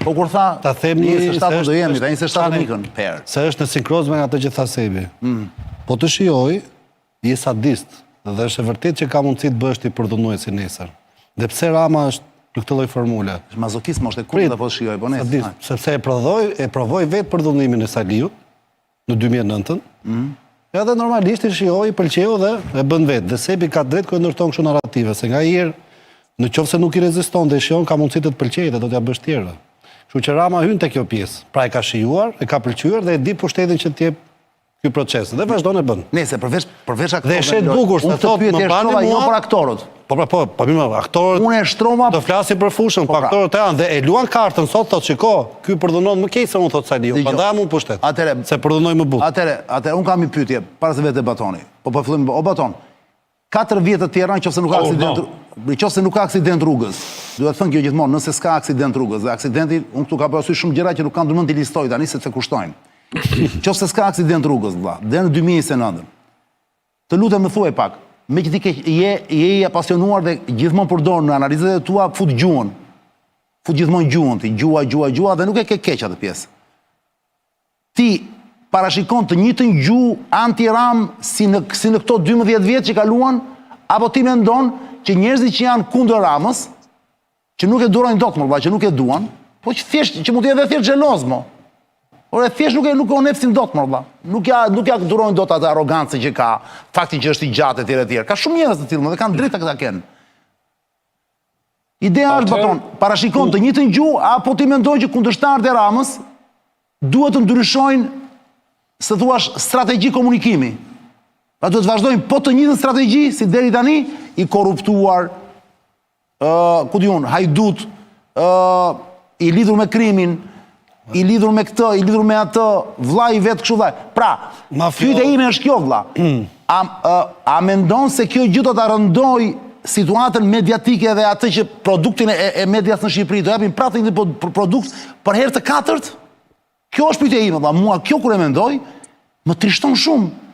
S1: Po kur tha,
S3: ta them një
S1: 27 do jemi, ta 27 ikën,
S3: per. Se është në sinkroz me atë që tha Sebi. Mm. Po të shijoj, Je sadist dhe është e vërtetë që ka mundësi të bëhesh ti përdhunuesi nesër. Dhe pse Rama është Në këtë lloj
S1: formule. Mazokizëm është e kundërta po shijoj, po
S3: ne. Sepse e prodhoi, e provoi vetë përdhunimin e Saliut në 2009-ën. Mm. Edhe normalisht i shijoi, i pëlqeu dhe e bën vetë. Dhe Sebi ka drejt kur e ndërton kështu narrative, se nganjëherë në qoftë se nuk i reziston dhe i shijon, ka mundësi të të pëlqejë dhe do t'ja bësh tjerëve. Kështu që Rama hyn te kjo pjesë. Pra e ka shijuar, e ka pëlqyer dhe e di pushtetin që të jep ky proces dhe vazhdon e
S1: bën. Nëse përveç përveç
S3: aktorëve. Dhe e shet bukur se thotë
S1: më bani mua. Jo për aktorët.
S3: Po pra po, po mirë, aktorët.
S1: Unë e shtrova
S3: do flasim për fushën, po, po pra. aktorët janë dhe e luan kartën sot thotë shiko, ky përdhunon më keq se unë thotë Saliu. Prandaj jam unë pushtet.
S1: Atëre,
S3: se përdhunoj më
S1: butë. Atëre, atëre unë kam një pyetje para se vete Batoni. Po po fillojmë o Baton. 4 vjet të tjera nëse nuk ka aksident, nëse nuk ka aksident rrugës. Duhet thënë kjo gjithmonë, nëse s'ka aksident rrugës dhe aksidenti, unë këtu kam parasysh shumë gjëra që nuk kam ndërmend t'i listoj tani sepse kushtojnë. Nëse s'ka aksident rrugës, vëlla, deri në 2029. Të lutem më thuaj pak, meqë ti ke je je i apasionuar dhe gjithmonë përdor në analizat e tua fut gjuhën. Fut gjithmonë gjuhën ti, gjuha, gjuha, gjuha dhe nuk e ke keq atë pjesë. Ti parashikon të njëjtën gjuhë anti-Ramë si në si në këto 12 vjet që kaluan apo ti mendon që njerëzit që janë kundër Ramës, që nuk e durojnë dot më vëlla, që nuk e duan, po që thjesht që mund të jenë dhe thjesht xheloz mo. Ore thjesht nuk e nuk e onepsin dot më vëlla. Nuk ja nuk ja durojnë dot atë arrogancën që ka, faktin që është i gjatë etj etj. Ka shumë njerëz të tillë, dhe kanë drejtë ta kenë. Ideja është Baton, parashikon të njëjtën gjuhë apo ti mendon që kundërshtarët e Ramës duhet të ndryshojnë si thuash strategji komunikimi. Pra duhet të vazhdojnë po të njëjtën strategji si deri tani i korruptuar, ë, ku di unë, hajdut, ë, i lidhur me krimin, i lidhur me këtë, i lidhur me atë, vllai i vet kështu vllai. Pra, pyetja ime është kjo vlla. A a, a mendon se kjo gjë do ta rëndojë situatën mediatike dhe atë që produktin e, e medias në Shqipëri do japin prapë të njëjtin produkt për herë të katërt? Kjo është pyetja ime, valla, mua kjo kur e mendoj, më trishton shumë.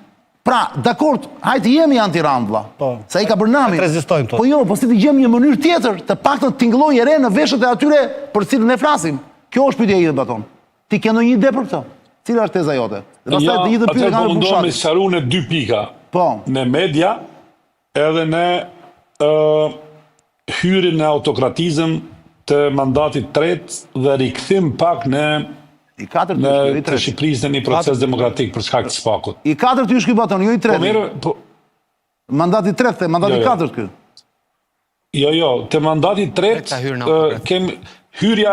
S1: Pra, dakord, hajde jemi anti-Ramë, vlla.
S3: Po.
S1: Se ai ka bërë namin.
S3: Të rezistojmë
S1: po. Po jo, po si të gjejmë një mënyrë tjetër, të paktën të tingëllojë e re në veshët e atyre për të cilën ne flasim. Kjo është pyetja ime, Baton. Ti ke ndonjë ide për këtë? Cila është teza jote?
S4: Dhe pastaj të njëjtën pyetje kam po mundohem me sqaru në dy pika.
S1: Po.
S4: Në media edhe në ë hyrjen në autokratizëm të mandatit tretë dhe rikthim pak në
S1: I katërt në
S4: jo i tretë. Shqipërisë në një proces demokratik për shkak të
S1: SPAK-ut. I katërt është ky Baton, jo i tretë. Po
S4: mirë, po
S1: Mandati i tretë, mandati i jo, jo. katërt ky.
S4: Jo, jo, te mandati i tretë kem hyrja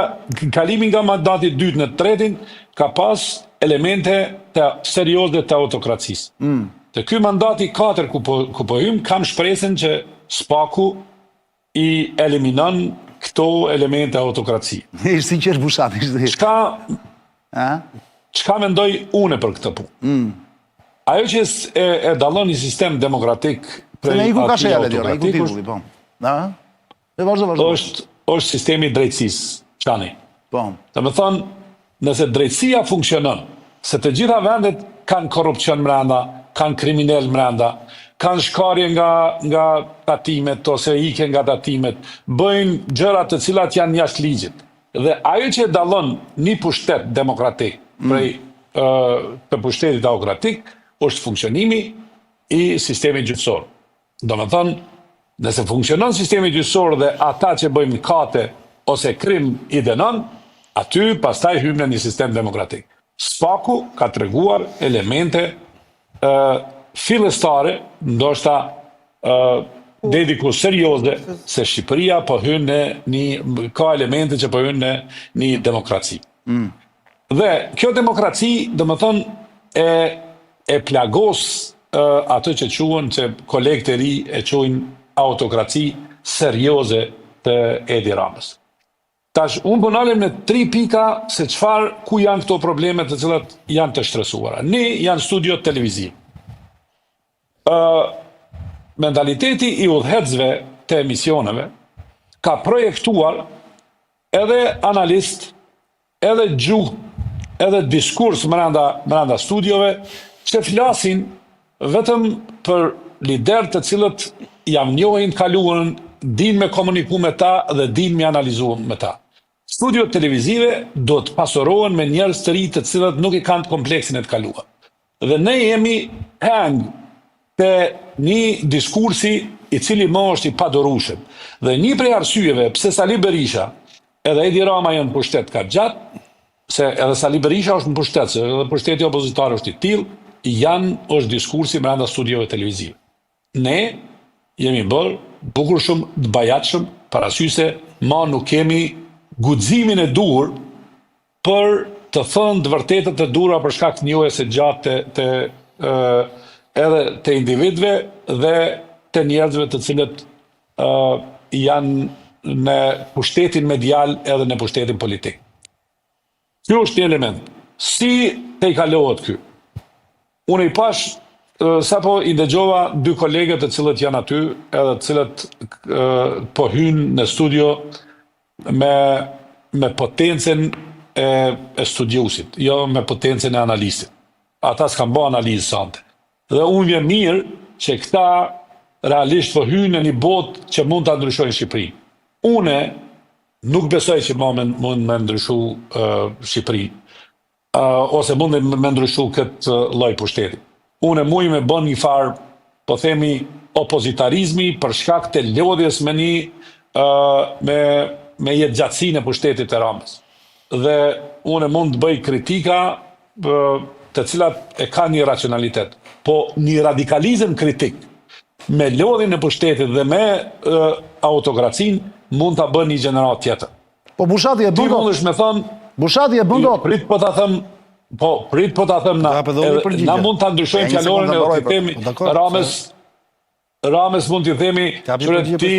S4: kalimi nga mandati i dytë në të tretin ka pas elemente të serioze të autokracisë.
S1: Mm.
S4: Te ky mandati i katërt ku po ku po hym kam shpresën që SPAK-u i eliminon këto elemente autokracie.
S1: Ishte si qesh Bushati,
S4: ishte. Çka
S1: Ë?
S4: Çka mendoj unë për këtë punë?
S1: Mm.
S4: Ajo që e, e dallon një sistem demokratik
S1: prej atij autokratik është, po. Na? E vazhdo,
S4: vazhdo. Është është sistemi i drejtësisë, Çani.
S1: Po.
S4: Domethënë, nëse drejtësia funksionon, se të gjitha vendet kanë korrupsion mrenda, kanë kriminel mrenda, kanë shkarje nga nga tatimet ose ikje nga tatimet, bëjnë gjëra të cilat janë jashtë ligjit. Dhe ajo që e dallon një pushtet demokratik mm. prej të pushtetit autokratik është funksionimi i sistemit gjyqësor. Domethënë, nëse funksionon sistemi gjyqësor dhe ata që bëjnë mëkate ose krim i dënon, aty pastaj hyjmë në një sistem demokratik. SPAK-u ka treguar elemente ë fillestare, ndoshta ë deri diku serioze se Shqipëria po hyn në një ka elemente që po hyn në një demokraci.
S1: Mm.
S4: Dhe kjo demokraci, domethënë, e e plagos e, atë që quhen që kolegët e ri e quajnë autokraci serioze të Edi Ramës. Tash, unë po nalem në tri pika se çfarë, ku janë këto probleme të cilat janë të shtresuara. Një janë studiot televizive. Ë mentaliteti i udhëheqësve të emisioneve ka projektuar edhe analist, edhe gjuhë, edhe diskurs mrenda mrenda studiove që flasin vetëm për liderë të cilët ja njohin të kaluarën, dinë me komuniku me ta dhe dinë me analizu me ta. Studiot televizive do të pasurohen me njerëz të ri të cilët nuk e kanë kompleksin e të kaluar. Dhe ne jemi peng të një diskursi i cili më është i padurueshëm. Dhe një prej arsyeve pse Sali Berisha edhe Edi Rama janë në pushtet kaq gjatë, se edhe Sali Berisha është në pushtet, se edhe pushteti opozitar është i tillë, janë është diskursi brenda studiove televizive. Ne jemi bërë bukur shumë të bajatshëm për arsye se ma nuk kemi guximin e duhur për të thënë të vërtetët e duhura për shkak të njohjes së gjatë të, të ë edhe të individëve dhe të njerëzve të cilët ë janë në pushtetin medial edhe në pushtetin politik. Ky është një element. Si tejkalohet ky? Unë i pash sapo i dëgjova dy kolegët të cilët janë aty, edhe të cilët po hynë në studio me me potencën e, e studiuesit, jo me potencën e analistit. Ata s'kanë bo analizë sante. Dhe unë vjen mirë që këta realisht po hyjnë në një botë që mund ta ndryshojnë Shqipërinë. Une nuk besoj që ma mund me ndryshu uh, Shqipërinë, uh, ose mund me ndryshu këtë lloj pushteti. Une muj me bën një farë, po themi, opozitarizmi për shkak të lodhjes me një uh, me me jetëgjatësinë e pushtetit të Ramës. Dhe unë mund të bëj kritika të cilat e kanë një racionalitet, po një radikalizëm kritik me lodhjen e pushtetit dhe me autokracinë mund ta bën një gjeneratë tjetër.
S1: Po Bushati e bën
S4: dot. Ti mundesh me thënë,
S1: Bushati e bën dot.
S4: Prit po ta them, po prit po ta them na. Na mund ta ndryshojmë fjalorin edhe t'i themi po, Ramës Ramës mund t'i themi
S3: që
S4: ti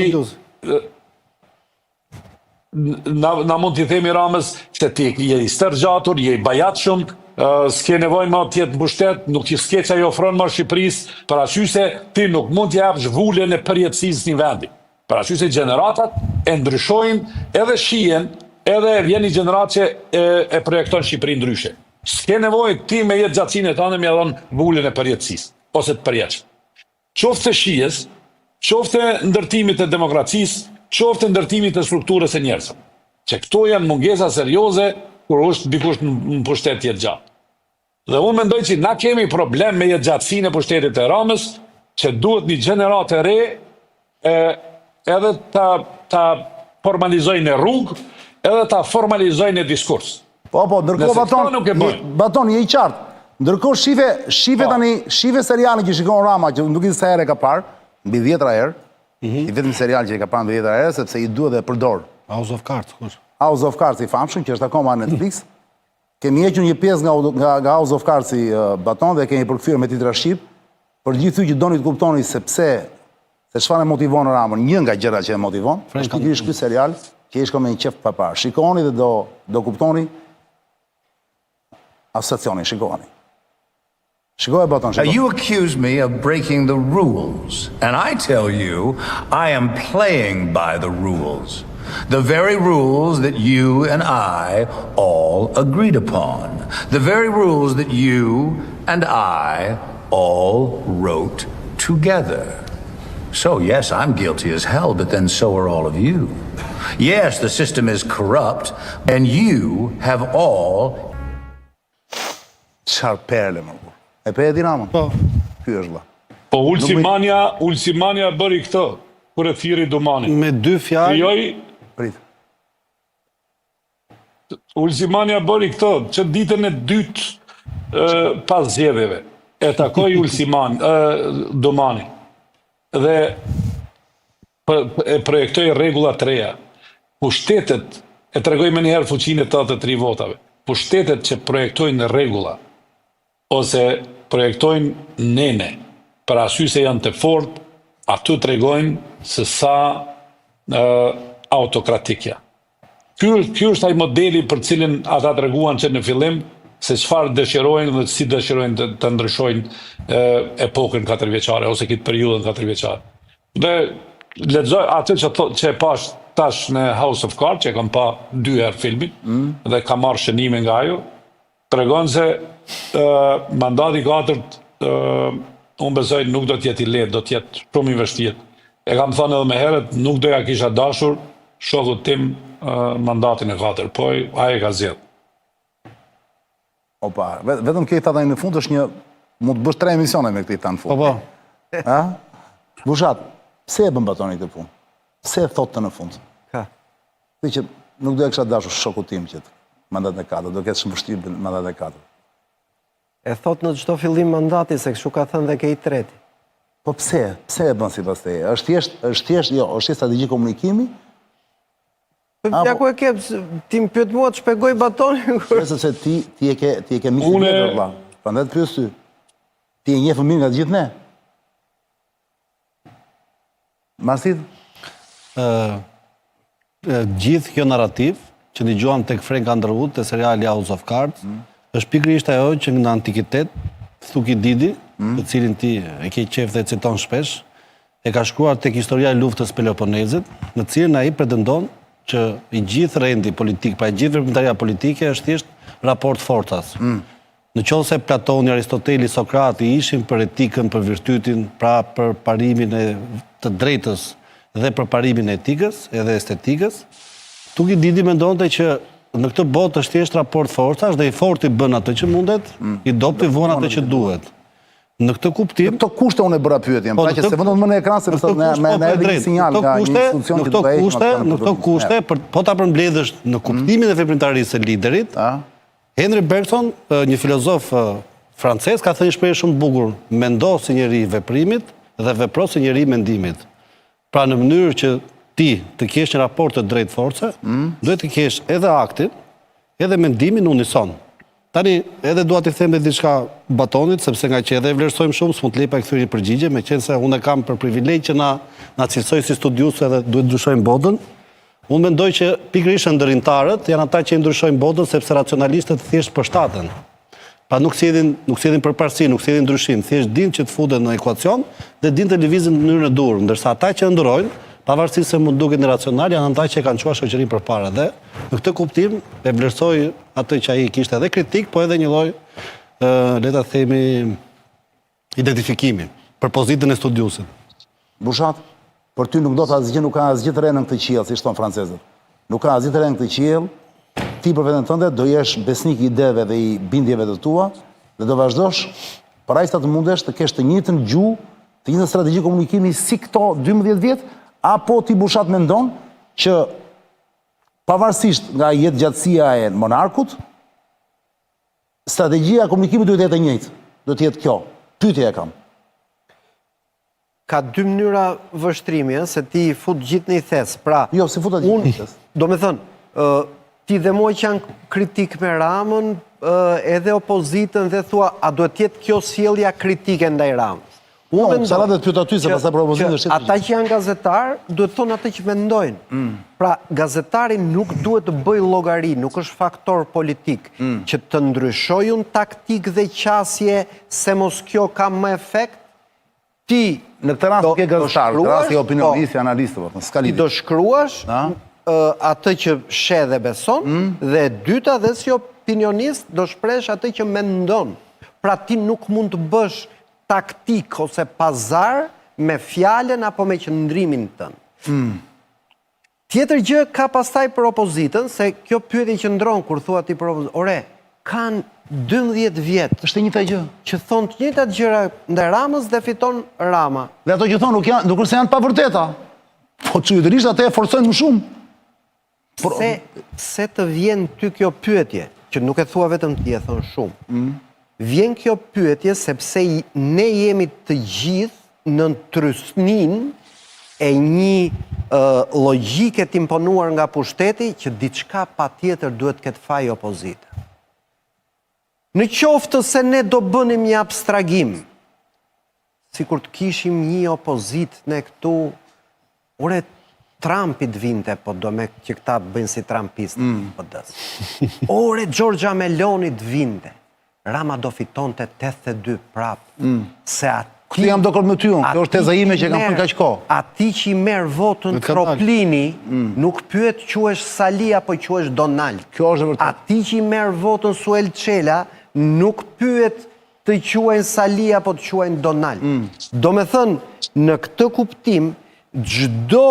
S4: na, na mund t'i themi Ramës se ti je i stërgjatur, je i bajatshëm, s'ke nevojë më të jetë në pushtet, nuk i s'ke ça i ofron më Shqipërisë, për arsye se ti nuk mund t'i japësh vulën e përjetësisë një vendi. Për arsye se gjeneratat e ndryshojnë edhe shijen, edhe vjen një gjeneratë që e, e projekton Shqipërinë ndryshe. S'ke nevojë ti me jetëgjatësinë e tënde me ia dhënë vulën e përjetësisë ose të përjetshme. Qoftë të shijes, qoftë të ndërtimit të demokracisë, qoftë të ndërtimit të strukturës së njerëzve. Që këto janë mungesa serioze kur është dikush në pushtet jetëgjatë. Dhe unë mendoj që na kemi problem me jetëgjatësinë e pushtetit të Ramës, që duhet një gjeneratë e re e, edhe ta, ta formalizojë në rrugë, edhe ta formalizojë në diskurs.
S1: Po, po, ndërkohë Baton,
S4: nuk e
S1: bëjnë. Baton, je i qartë. Ndërkohë shife, shife po. tani, shife serialin që shikon Rama, që nuk e di sa herë e ka parë, mbi 10 herë. Mm -hmm. I vetmi serial që e ka parë mbi 10 herë sepse i duhet dhe përdor.
S3: House of Cards, kush?
S1: House of Cards i famshëm që është akoma në Netflix. Kemi hequr një pjesë nga nga, nga House of Cards i uh, Baton dhe kemi përkthyer me titra shqip. Për gjithë ju që doni të kuptoni se pse se çfarë e motivon Ramën, një nga gjërat që e motivon, është pikërisht ky serial që i shkon me një qejf pa parë. Shikoni dhe do do kuptoni asociacionin, shikoni. Shikoje Baton,
S6: Now,
S1: shiko.
S6: you accuse me of breaking the rules, and I tell you, I am playing by the rules. The very rules that you and I all agreed upon. The very rules that you and I all wrote together. So, yes, I'm guilty as hell, but then so are all of you. Yes, the system is corrupt, and you have all
S1: Çfarë perle më burr. E pe Edi Ramën?
S3: Po.
S1: Ky është vëlla.
S4: Po Ulsi Manja, Ulsi Manja bëri këtë kur e thirri Dumanin.
S3: Me dy fjalë.
S4: Krijoi
S1: Prit.
S4: Ulsi Manja bëri këtë që ditën e dytë ë, pas zgjedhjeve. E takoi Ulsi Man, ë, Dumanin. Dhe e projektoi rregulla të reja. Pushtetet e tregoi menjëherë fuqinë e 83 votave. Pushtetet që projektojnë rregulla ose projektojnë nene, për arsye se janë të fortë, aty tregojnë se sa ë autokratik janë. Ky është ky është ai modeli për cilin ata treguan që në fillim se çfarë dëshirojnë dhe si dëshirojnë të, të ndryshojnë e, epokën katërvjeçare ose këtë periudhën katërvjeçare. Dhe lexoj atë që thot që e pash tash në House of Cards, që e kam pa dy herë filmin mm. dhe kam marrë shënime nga ajo, tregon se ë mandati i katërt ë unë besoj nuk do të jetë i lehtë, do të jetë shumë i vështirë. E kam thënë edhe më herët, nuk do ja kisha dashur shokut tim ë, mandatin e katërt, po ai e ka zgjedh.
S1: Opa, vetëm kjo i tha tani në fund është një mund të bësh tre emisione me këtë i tha në fund.
S3: Po po.
S1: Ha? Bushat. Pse e bën Batoni këtë punë? Pse e thotë në fund?
S2: Ka.
S1: Dhe që nuk do e kisha dashur shokut tim që të mandatin e katërt, do ketë shumë vështirë mandatin e katërt.
S2: E thotë në çdo fillim mandati, se kështu ka thënë dhe ke i treti.
S1: Po pse? Pse e bën sipas teje? Është thjesht, është thjesht, jo, është thjesht strategji komunikimi?
S2: Po ja ku e ke, ti më pyet mua të shpjegoj Batonin.
S1: Jo, sepse ti ti e ke ti e ke mik të vjetër vëlla. Prandaj të pyes ty. Ti e njeh më mirë nga të gjithë ne. Marsit?
S3: Ë gjithë kjo narrativë që dëgjuam tek Frank Underwood te seriali House of Cards, mm. është pikërisht ajo që në antikitet Thukididi, mm. të cilin ti e ke qejf dhe e citon shpesh, e ka shkruar tek historia e luftës Peloponezit, në të cilën ai pretendon që i gjithë rendi politik, pra i gjithë veprimtaria politike është thjesht raport forcash. Mm. Në qoftë se Platoni, Aristoteli, Sokrati ishin për etikën, për virtytin, pra për parimin e të drejtës dhe për parimin e etikës edhe estetikës, Tukididi mendonte që në këtë botë është thjesht raport forcash dhe i forti bën atë që mundet, mm. i dobëti vuan atë që duhet. Në këtë kuptim,
S1: në këto kushte unë e bëra pyetjen, po, pra që s'e vë dot më në ekran sepse po, na na erdhi një sinjal nga një institucion
S3: që do të kushte, në këto kushte, po ta përmbledhësh në kuptimin mm. e veprimtarisë së liderit, Henri Bergson, një filozof francez, ka thënë një shprehje shumë të bukur, mendo si njeri i veprimit dhe vepro si njeri i mendimit. Pra në mënyrë që ti të kesh një raport të drejtë force, mm. duhet të kesh edhe aktin, edhe mendimin unison. Tani, edhe dua t'i them dhe diçka Batonit, sepse ngaqë edhe e vlerësojmë shumë, s'mund të lej pa i kthyer një përgjigje, meqenëse unë e kam për privilegj që na, na cilësoi si studiues edhe duhet të ndryshojmë botën, Unë mendoj që pikërisht ëndërrimtarët janë ata që e ndryshojnë botën sepse racionalistët thjesht përshtaten. Pra nuk sjellin, nuk sjellin përparësi, nuk sjellin ndryshim, thjesht dinë që të futen në ekuacion dhe dinë të lëvizin në mënyrën e duhur, ndërsa ata që ëndërrojnë, pavarësisht se mund të duken irracional, janë ata që e kanë çuar shoqërinë përpara dhe në këtë kuptim e vlerësoj atë që ai kishte edhe kritikë, po edhe një lloj ë le ta themi Identifikimi për pozitën e studiuesit.
S1: Bushat, për ty nuk ndodh asgjë, nuk ka asgjë të re në këtë qiell, siç thonë francezët. Nuk ka asgjë të re në këtë qiell. Ti për veten tënde do jesh besnik i ideve dhe i bindjeve të tua dhe do vazhdosh për aq sa të mundesh të kesh të njëjtën gjuhë, të njëjtën strategji komunikimi si këto 12 vjet, apo ti Bushat mendon që pavarësisht nga jetëgjatësia e monarkut, Strategjia e komunikimit duhet të jetë e njëjtë. Duhet të jetë kjo. Pyetje e kam.
S2: Ka dy mënyra vështrimi, ë, se ti i fut gjithë në një thes. Pra,
S1: jo, s'i futa gjithë në një thes.
S2: Domethënë, ë ti dhe mua që janë kritik me Ramën, edhe opozitën dhe thua, a duhet të jetë kjo sjellja kritike ndaj Ramës?
S1: Unë po, mendoj. Sa të pyet aty se pastaj për opozitën
S2: është. Ata që janë gazetarë duhet të thonë atë që mendojnë. Mm. Pra, gazetari nuk duhet të bëjë llogari, nuk është faktor politik mm. që të ndryshoj unë taktikë dhe qasje se mos kjo ka më efekt.
S1: Ti në këtë rast nuk je gazetar, në këtë rast je opinionist, po, analist, po, s'ka
S2: lidhje. Ti do shkruash atë që sheh dhe beson mm. dhe e dyta dhe si opinionist do shpresh atë që mendon. Pra ti nuk mund të bësh taktikë ose pazar me fjalën apo me qëndrimin tënd. Mm. Tjetër gjë ka pastaj për opozitën, se kjo pyetje qëndron kur thua ti për opozitën, ore, kanë 12 vjet.
S1: Është e njëjta gjë.
S2: Që thonë të njëjtat gjëra ndaj Ramës dhe fiton
S1: Rama. Dhe ato që thonë nuk janë, nuk është se janë të pavërteta. Po çuditërisht atë e forcojnë më shumë.
S2: Pse, pse të vjen ty kjo pyetje, që nuk e thua vetëm ti, e thonë shumë. Mm. Vjen kjo pyetje sepse ne jemi të gjithë nën trysninë e një uh, logjike të imponuar nga pushteti që diçka patjetër duhet të ketë faj opozita. Në qoftë se ne do bënim një abstragim, sikur të kishim një opozitë ne këtu, ore Trumpi të vinte, po do me që këta bëjnë si Trumpistë mm. PD-së. Ore Giorgia Meloni të vinte, Rama do fitonte 82 prapë, mm.
S1: se aty... Këtu jam dakord me ty unë, kjo është teza ime që e kam thënë kaq kohë.
S2: Atij që i merr votën Troplini, mm. nuk pyet quhesh Sali apo quhesh Donald.
S1: Kjo është e vërtetë.
S2: Atij që i merr votën Suel Çela, nuk pyet të quajnë Sali apo të quajnë Donald. Mm. Domethënë, në këtë kuptim, çdo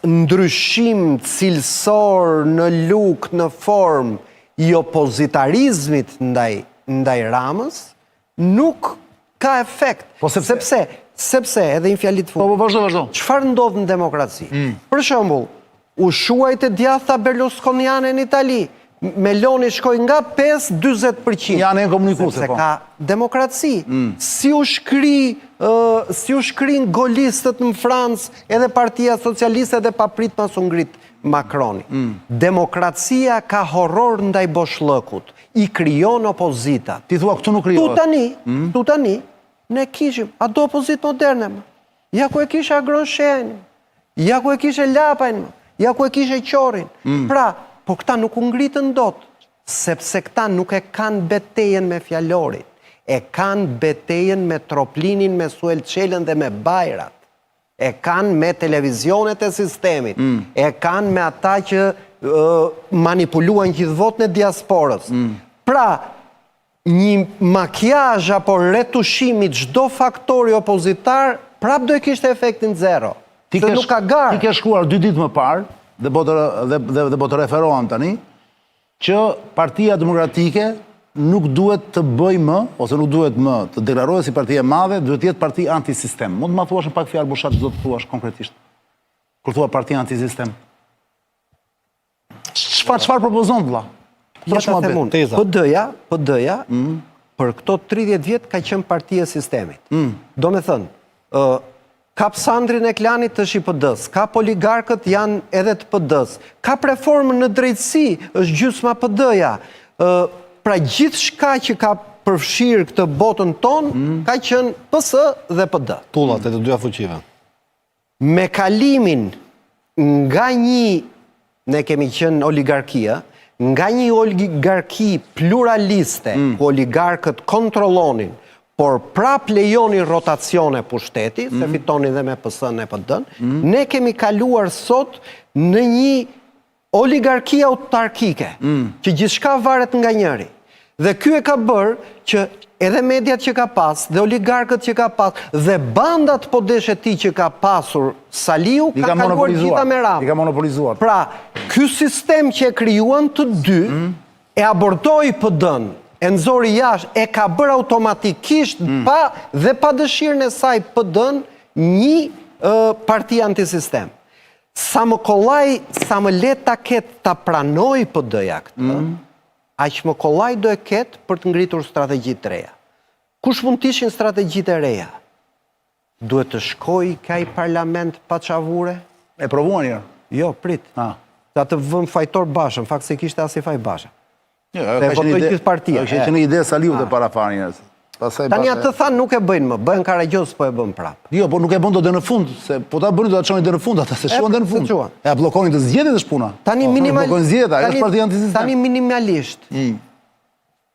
S2: ndryshim cilësor në look, në formë, i opozitarizmit ndaj, ndaj Ramës, nuk ka efekt.
S1: Po sepse,
S2: sepse. Sepse edhe një fjali të
S1: Po,
S2: fundit.
S1: po, vazhdo, vazhdo.
S2: Çfarë ndodh në demokraci?
S1: Mm.
S2: Për shembull, u shuajt e djathta berlusconiane në Itali. Meloni shkoi nga 5 40%.
S1: Janë e komunikuese,
S2: Sepse
S1: po.
S2: ka demokraci.
S1: Mm.
S2: Si u shkri, si u shkrin golistët në Francë, edhe Partia Socialiste dhe papritmas u ngrit Macroni.
S1: Mm.
S2: Demokracia ka horror ndaj boshllëkut, i krijon opozitat.
S1: Ti thua këtu nuk krijohet.
S2: Tu tani,
S1: mm.
S2: tu tani, ne kishim, a do opozitë moderne më? Ja ku e kishe Agron Shehajn, ja ku e kishe Lapajn, ja ku e kishe Qorrin. Mm. Pra, po këta nuk u ngritën dot, sepse këta nuk e kanë betejën me fjalorin, e kanë betejën me Troplinin, me Suel Çelën dhe me Bajrat. E kanë me televizionet e sistemit, mm. e kanë me ata që manipuluan gjithë votën e diasporës. Mm. Pra, një makiazh apo retushim i çdo faktori opozitar, prap do e kishte efektin zero.
S1: Ti
S2: Se nuk ka garë.
S1: Ti ke shkruar dy ditë më parë, dhe po të, dhe, dhe, dhe po të referohem tani, që Partia Demokratike nuk duhet të bëjë më, ose nuk duhet më të deklarohet si parti e madhe, duhet të jetë parti antisistem. Mund të ma thuash në pak fjalë Bushat ç'do të thuash konkretisht? Kur thua parti antisistem. Çfarë çfarë propozon vëlla?
S2: Ja ta them unë. PD-ja, PD-ja mm. për këto 30 vjet ka qenë parti e sistemit. Mm. Domethënë, ë kap Sandrin e klanit është i PD-s, kap oligarkët janë edhe të PD-s, kap reformën në drejtësi është gjysma PD-ja. Ë pra gjithçka që ka përfshirë këtë botën tonë mm. ka qenë PS dhe PD.
S3: Tullat e të dyja fuqive.
S2: Me kalimin nga një, ne kemi qenë oligarkia, nga një oligarki pluraliste, mm. ku oligarkët kontrollonin, por prap lejonin rotacione pushteti, mm. se fitonin dhe me PS-në e PD-në, mm. ne kemi kaluar sot në një Oligarki autarkike, mm. që gjithçka varet nga njëri. Dhe ky e ka bërë që edhe mediat që ka pas, dhe oligarkët që ka pas, dhe bandat po deshe ti që ka pasur Saliu, ka kaluar gjitha me Ramën.
S1: I ka monopolizuar.
S2: Pra, ky sistem që e krijuan të dy, mm. e abortoi PD-në, e nxori jashtë, e ka bërë automatikisht mm. pa dhe pa dëshirën e saj PD-në një parti antisistem. Sa më kollaj, sa më lehtë ta ketë ta pranojë PD-ja këtë, mm. aq më kollaj do e ketë për të ngritur strategji të reja. Kush mund të ishin strategjitë e reja? Duhet të shkojë ke ai parlament paçavure?
S1: E provuan një herë?
S2: Jo, prit.
S1: Ah.
S2: Ta të vëmë fajtor Bashën, fakt s'e kishte asnjë faj Basha.
S1: Jo, ajo ka qenë ide, gjithë
S2: partia.
S1: Ajo ka qenë ide Saliut e para fare njerëz.
S2: Pastaj Tani atë thanë nuk e bëjnë më, bëhen karagjoz po e bën
S1: prap. Jo, po nuk e bën dot deri në fund, se po ta bënin do ta çonin deri në fund ata, se çuan deri në fund. E bllokonin të zgjedhjet është puna.
S2: Tani po,
S1: minimal bllokojnë zgjedhjet, ajo është partia antisistem.
S2: Tani minimalisht. Mm.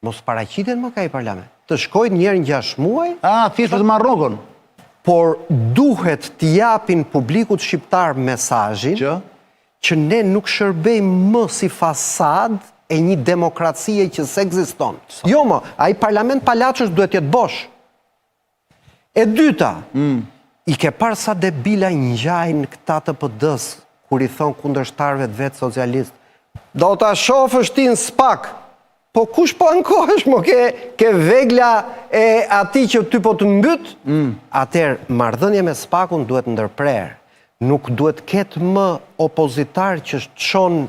S2: Mos paraqiten më ke ai parlament. Të shkojnë një herë në 6
S1: muaj. Ah, thjesht për të marrë rrogën.
S2: Por duhet t'i japin publikut shqiptar mesazhin
S1: që
S2: që ne nuk shërbejmë më si fasadë e një demokracie që s'ekziston. Jo më, ai parlament palaçosh duhet të jetë bosh. E dyta, mm. i ke parë sa debila ngjajnë këta të PD-së, kur i thonë kundërshtarëve të vet socialistë, do ta shofësh ti në SPAK, po kush po ankohesh, mo ke, ke vegla e atij që ty po të mbyt, mm. atëherë, marrëdhënia me SPAK-un duhet ndërprerë. Nuk duhet ketë më opozitar që çon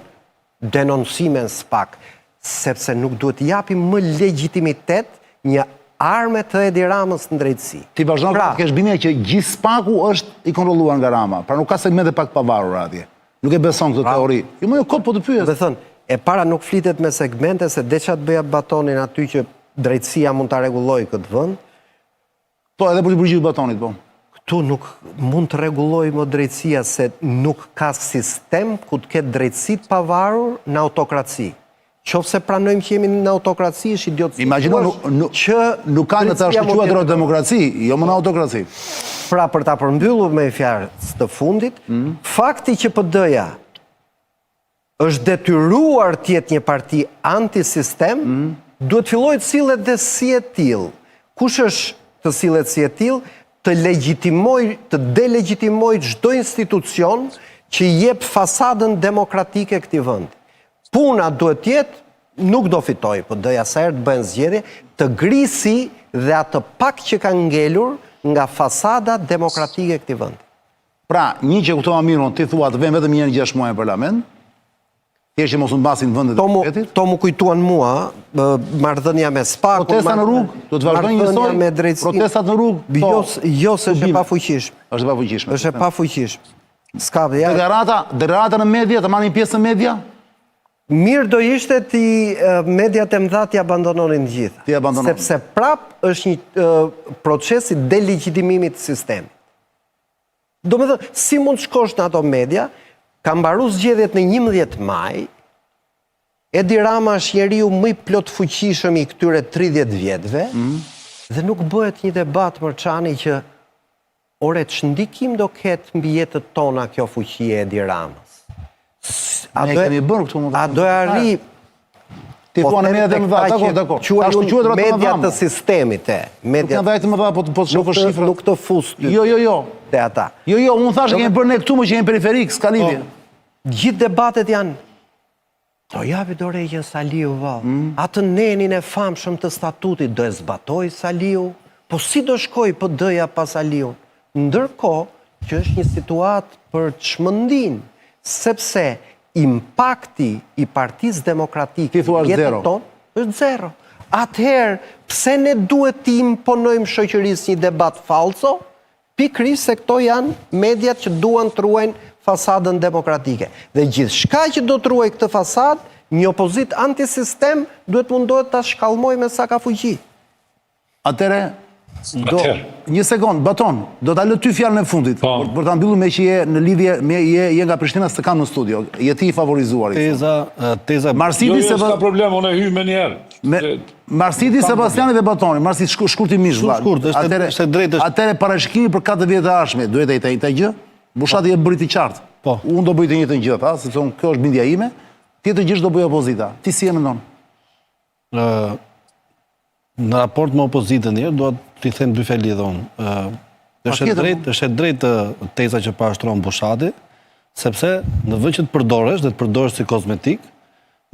S2: denoncime në SPAK, sepse nuk duhet t'i japim më legjitimitet një arme të Edi Ramës në
S1: drejtësi. Ti vazhdon pra, të kesh bindje që gjithë SPAK-u është i kontrolluar nga Rama, pra nuk ka segmente pak të pavarura atje. Nuk e beson këtë pra, teori. Jo, më jo kot po të
S2: pyes. Domethënë, e para nuk flitet me segmente se dhe ça të bëja Batonin aty që drejtësia mund ta rregullojë këtë vend,
S1: Po, edhe për t'i përgjigjur Batonit, po.
S2: Këtu nuk mund të rregullojë më drejtësia se nuk ka sistem ku të ketë drejtësi të pavarur në autokraci. Qoftë se pranojmë që jemi në autokraci, është
S1: idiotësi. Imagjino nuk, nuk, që nuk ka në të ashtuquajtur demokraci, jo më në autokraci.
S2: Pra për ta përmbyllur me një fjalë të fundit, mm. fakti që PD-ja është detyruar të jetë një parti antisistem, mm. duhet të fillojë të sillet dhe si e tillë. Kush është të sillet si e tillë? Të legjitimojë, të delegjitimojë çdo institucion që i jep fasadën demokratike këtij vendi. Puna duhet të jetë, nuk do fitojë PD-ja sa herë të bëhen zgjedhje, të grisi dhe atë pak që ka ngelur nga fasada demokratike e këtij vendi.
S1: Pra, një që kuptova mirë unë, ti thua të venë vetëm një herë në 6 muaj në parlament, thjesht që mos humbasin vendet e
S2: pushtetit. Këto m'u kujtuan mua, marrëdhënia me SPAK-un,
S1: protesta në rrugë, do të vazhdojnë njësoj, me drejtësinë. Protestat në rrugë,
S2: po, jo, jo se është e pafuqishme.
S1: Është e pafuqishme.
S2: Është e pafuqishme. S'ka
S1: dhe ja. Deklarata, deklarata në media, të marrin pjesë në media?
S2: Mirë do ishte t'i mediat e mëdha t'i abandononin të gjitha.
S1: T'i abandononin.
S2: Sepse prap është një proces i delegjitimimit të sistemit. Domethënë, si mund të shkosh në ato media, ka mbaru zgjedhjet në 11 maj, Edi Rama është njeriu më i plotfuqishëm i këtyre 30 vjetëve, mm. dhe nuk bëhet një debat Mërçani që ore ç'ndikim do ketë mbi jetët tona kjo fuqi e Edi
S1: Ramës. A do e kemi bërë këtu
S2: A do e arrijë
S1: Ti po thua në mediat e mëdha, dakor, dakor.
S2: Tash të quhet ato media të sistemit e.
S1: Media. Nuk janë të mëdha, po po të shohësh shifrat.
S2: Nuk të fus
S1: ty. Jo, jo, jo.
S2: Te ata.
S1: Jo, jo, unë thashë kemi bërë ne këtu më që jemi periferik, s'ka lidhje.
S2: Po. Gjithë debatet janë Do japi dorëheqjen Saliu vallë. Mm. Atë nenin e famshëm të statutit do e zbatojë Saliu? Po si do shkojë PD-ja pa Saliun? Ndërkohë që është një situatë për çmendinë, sepse impakti i Partisë Demokratike
S1: në jetën
S2: tonë është zero. Atëherë, pse ne duhet t'i imponojmë shoqërisë një debat fallco? Pikërisht se këto janë mediat që duan të ruajnë fasadën demokratike. Dhe gjithçka që do të ruajë këtë fasadë, një opozitë antisistem duhet të mundohet ta shkallmojë me sa ka fuqi.
S1: Atëherë, do, një sekond, Baton, do ta lë ty fjalën e fundit, po. për, për ta mbyllur me që je në lidhje me je je nga Prishtina s'të kam në studio. Je ti i favorizuari.
S3: Teza, teza
S1: Marsidi
S4: jo, jo, se s'ka problem, unë e hyj menjëherë.
S1: Me Marsidi, Sebastiani dhe Batoni, Marsid shku, shkurtimisht
S3: vlla. Shkurt, është atëherë, është e drejtë.
S1: Është... Atëherë parashikimi për 4 vjet e ardhshme, duhet ai të njëjta gjë. Bushati e bëri të qartë.
S3: Po.
S1: Unë do bëj të njëjtën gjë, tha, sepse unë kjo është bindja ime. Tjetër gjë do bëj opozita. Ti si e mendon?
S3: Ë në raport me opozitën një herë dua t'i them dy fjali dhe unë. Ë është e drejtë, është e drejtë teza që parashtron Bushati, sepse në vend që të përdoresh dhe të përdoresh si kozmetik,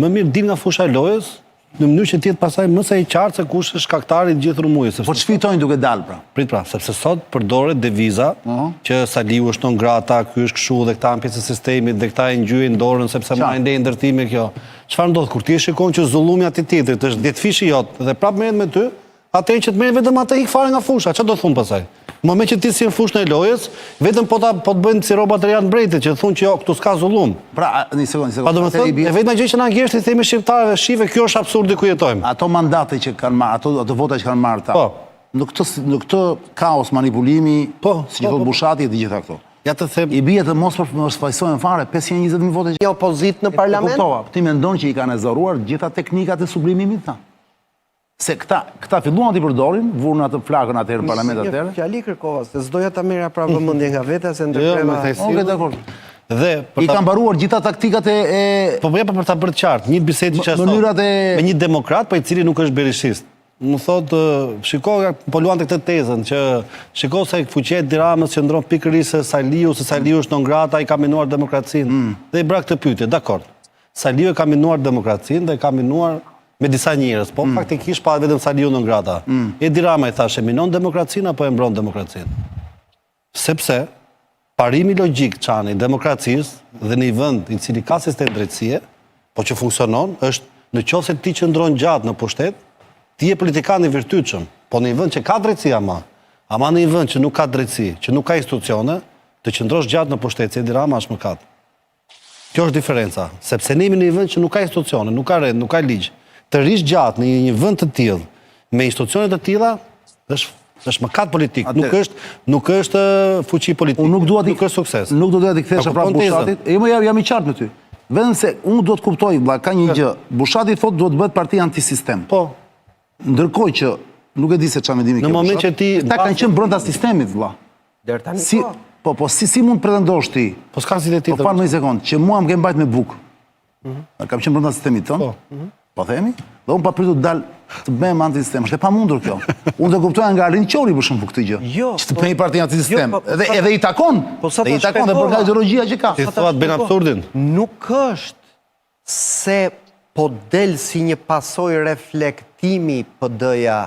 S3: më mirë dil nga fusha e lojës, në mënyrë që të jetë pastaj më se e qartë se kush është shkaktari i të gjithë rrëmujës,
S1: sepse Po ç'fitojnë duke dalë
S3: pra? Prit pra, sepse sot përdoret deviza uh -huh. që Saliu është non grata, ky është kështu dhe këta janë pjesë e sistemit dhe këta e ngjyejnë dorën sepse marrin leje ndërtimi kjo. Çfarë ndodh kur ti e shikon që zullumi atij tjetrit është dhjetëfishi jot dhe prapë merret me ty, Atëherë që të merret vetëm atë ik fare nga fusha, çfarë do thonë pastaj? Në moment që ti s'je në fushën e lojës, vetëm po ta po të bëjnë si rroba të reja të mbretit, që thonë që jo, këtu s'ka
S1: zullum. Pra, një sekondë, një sekondë.
S3: Pa domethënë, e vetmja gjë që na ngel është t'i themi shqiptarëve, shife, kjo është absurdi ku jetojmë.
S1: Ato mandate që kanë marrë, ato ato vota që kanë marrë ata.
S3: Po.
S1: Në këtë në këtë kaos manipulimi,
S3: po,
S1: siç po, thotë po. Bushati e të gjitha këto.
S3: Ja të
S1: them, i bie të mos për mos fajësohen fare 520.000
S2: vota. Një opozitë në parlament.
S1: Kuptova, ti mendon që i kanë ezauruar gjitha teknikat e sublimimit ta? Se këta, këta filluan t'i përdorin, vurën atë flakën atëherë në parlament
S2: atëherë. Një fjali kërkova, se s'doja ta merrja prapë vëmendjen nga vetja, se ndërpreva.
S1: Jo, Okej, dakord. Dhe për I kanë mbaruar gjitha taktikat e
S3: e Po po ja po për ta bërë të qartë, një bisedë që
S1: sot mënyrat
S3: e me një demokrat, po i cili nuk është berishist. Më thotë, shiko, po luante këtë tezën që shiko se fuqia e Edi Ramës qëndron pikërisht se Saliu, se Saliu është non grata, i ka minuar demokracinë. Mm. Dhe i bëra këtë pyetje, dakord. Saliu e ka minuar demokracinë dhe e ka minuar me disa njerëz, po mm. faktikisht pa vetëm Saliu non grata. Mm. Edi Rama i thashë, e minon demokracinë apo e mbron demokracinë? Sepse parimi logjik Çani i demokracisë dhe në një vend i cili ka sistem drejtësie, po që funksionon, është në qoftë se ti qëndron gjatë në pushtet, ti je politikan i virtytshëm, po në një vend që ka drejtësi ama, ama në një vend që nuk ka drejtësi, që nuk ka institucione, të qëndrosh gjatë në pushtet si Edi Rama është mëkat. Kjo është diferenca, sepse ne jemi në një vend që nuk ka institucione, nuk ka rend, nuk ka ligj. Të rrish gjatë në një vend të tillë, me institucione të tilla, është është mëkat politik, nuk është nuk është fuqi politike.
S1: Unë nuk dua të
S3: nuk është sukses.
S1: Nuk do doja t'i kthehesha prapë Bushatit. Jo, jam jam i qartë me ty. Vetëm se unë duhet të kuptoj, vlla, ka një gjë. Bushati thotë duhet të bëhet parti antisistem.
S3: Po.
S1: Ndërkohë që nuk e di se çfarë mendimi
S3: ke. Në moment që
S1: ti këta kanë qenë brenda sistemit, vlla.
S2: Deri tani
S1: si, po. Po, po, si, si mund të pretendosh ti?
S3: Po s'ka zgjidhje
S1: tjetër. Po fal një sekond, që mua më ke mbajt me bukë. Mm -hmm. Kam qenë brenda sistemit tënd. Po. Mm -hmm. Po themi? Dhe unë papritur dal të bëhem antisistem. Është e pamundur kjo. Unë do kuptoja nga Arlind Qori për shembull këtë
S2: gjë. Jo,
S1: që të po, bëhej parti antisistem. Jo, po, edhe edhe i takon.
S2: Po sa
S1: i takon dhe për nga ideologjia që
S3: ka. Ti thua të bën absurdin.
S2: Nuk është se po del si një pasojë reflektimi PD-ja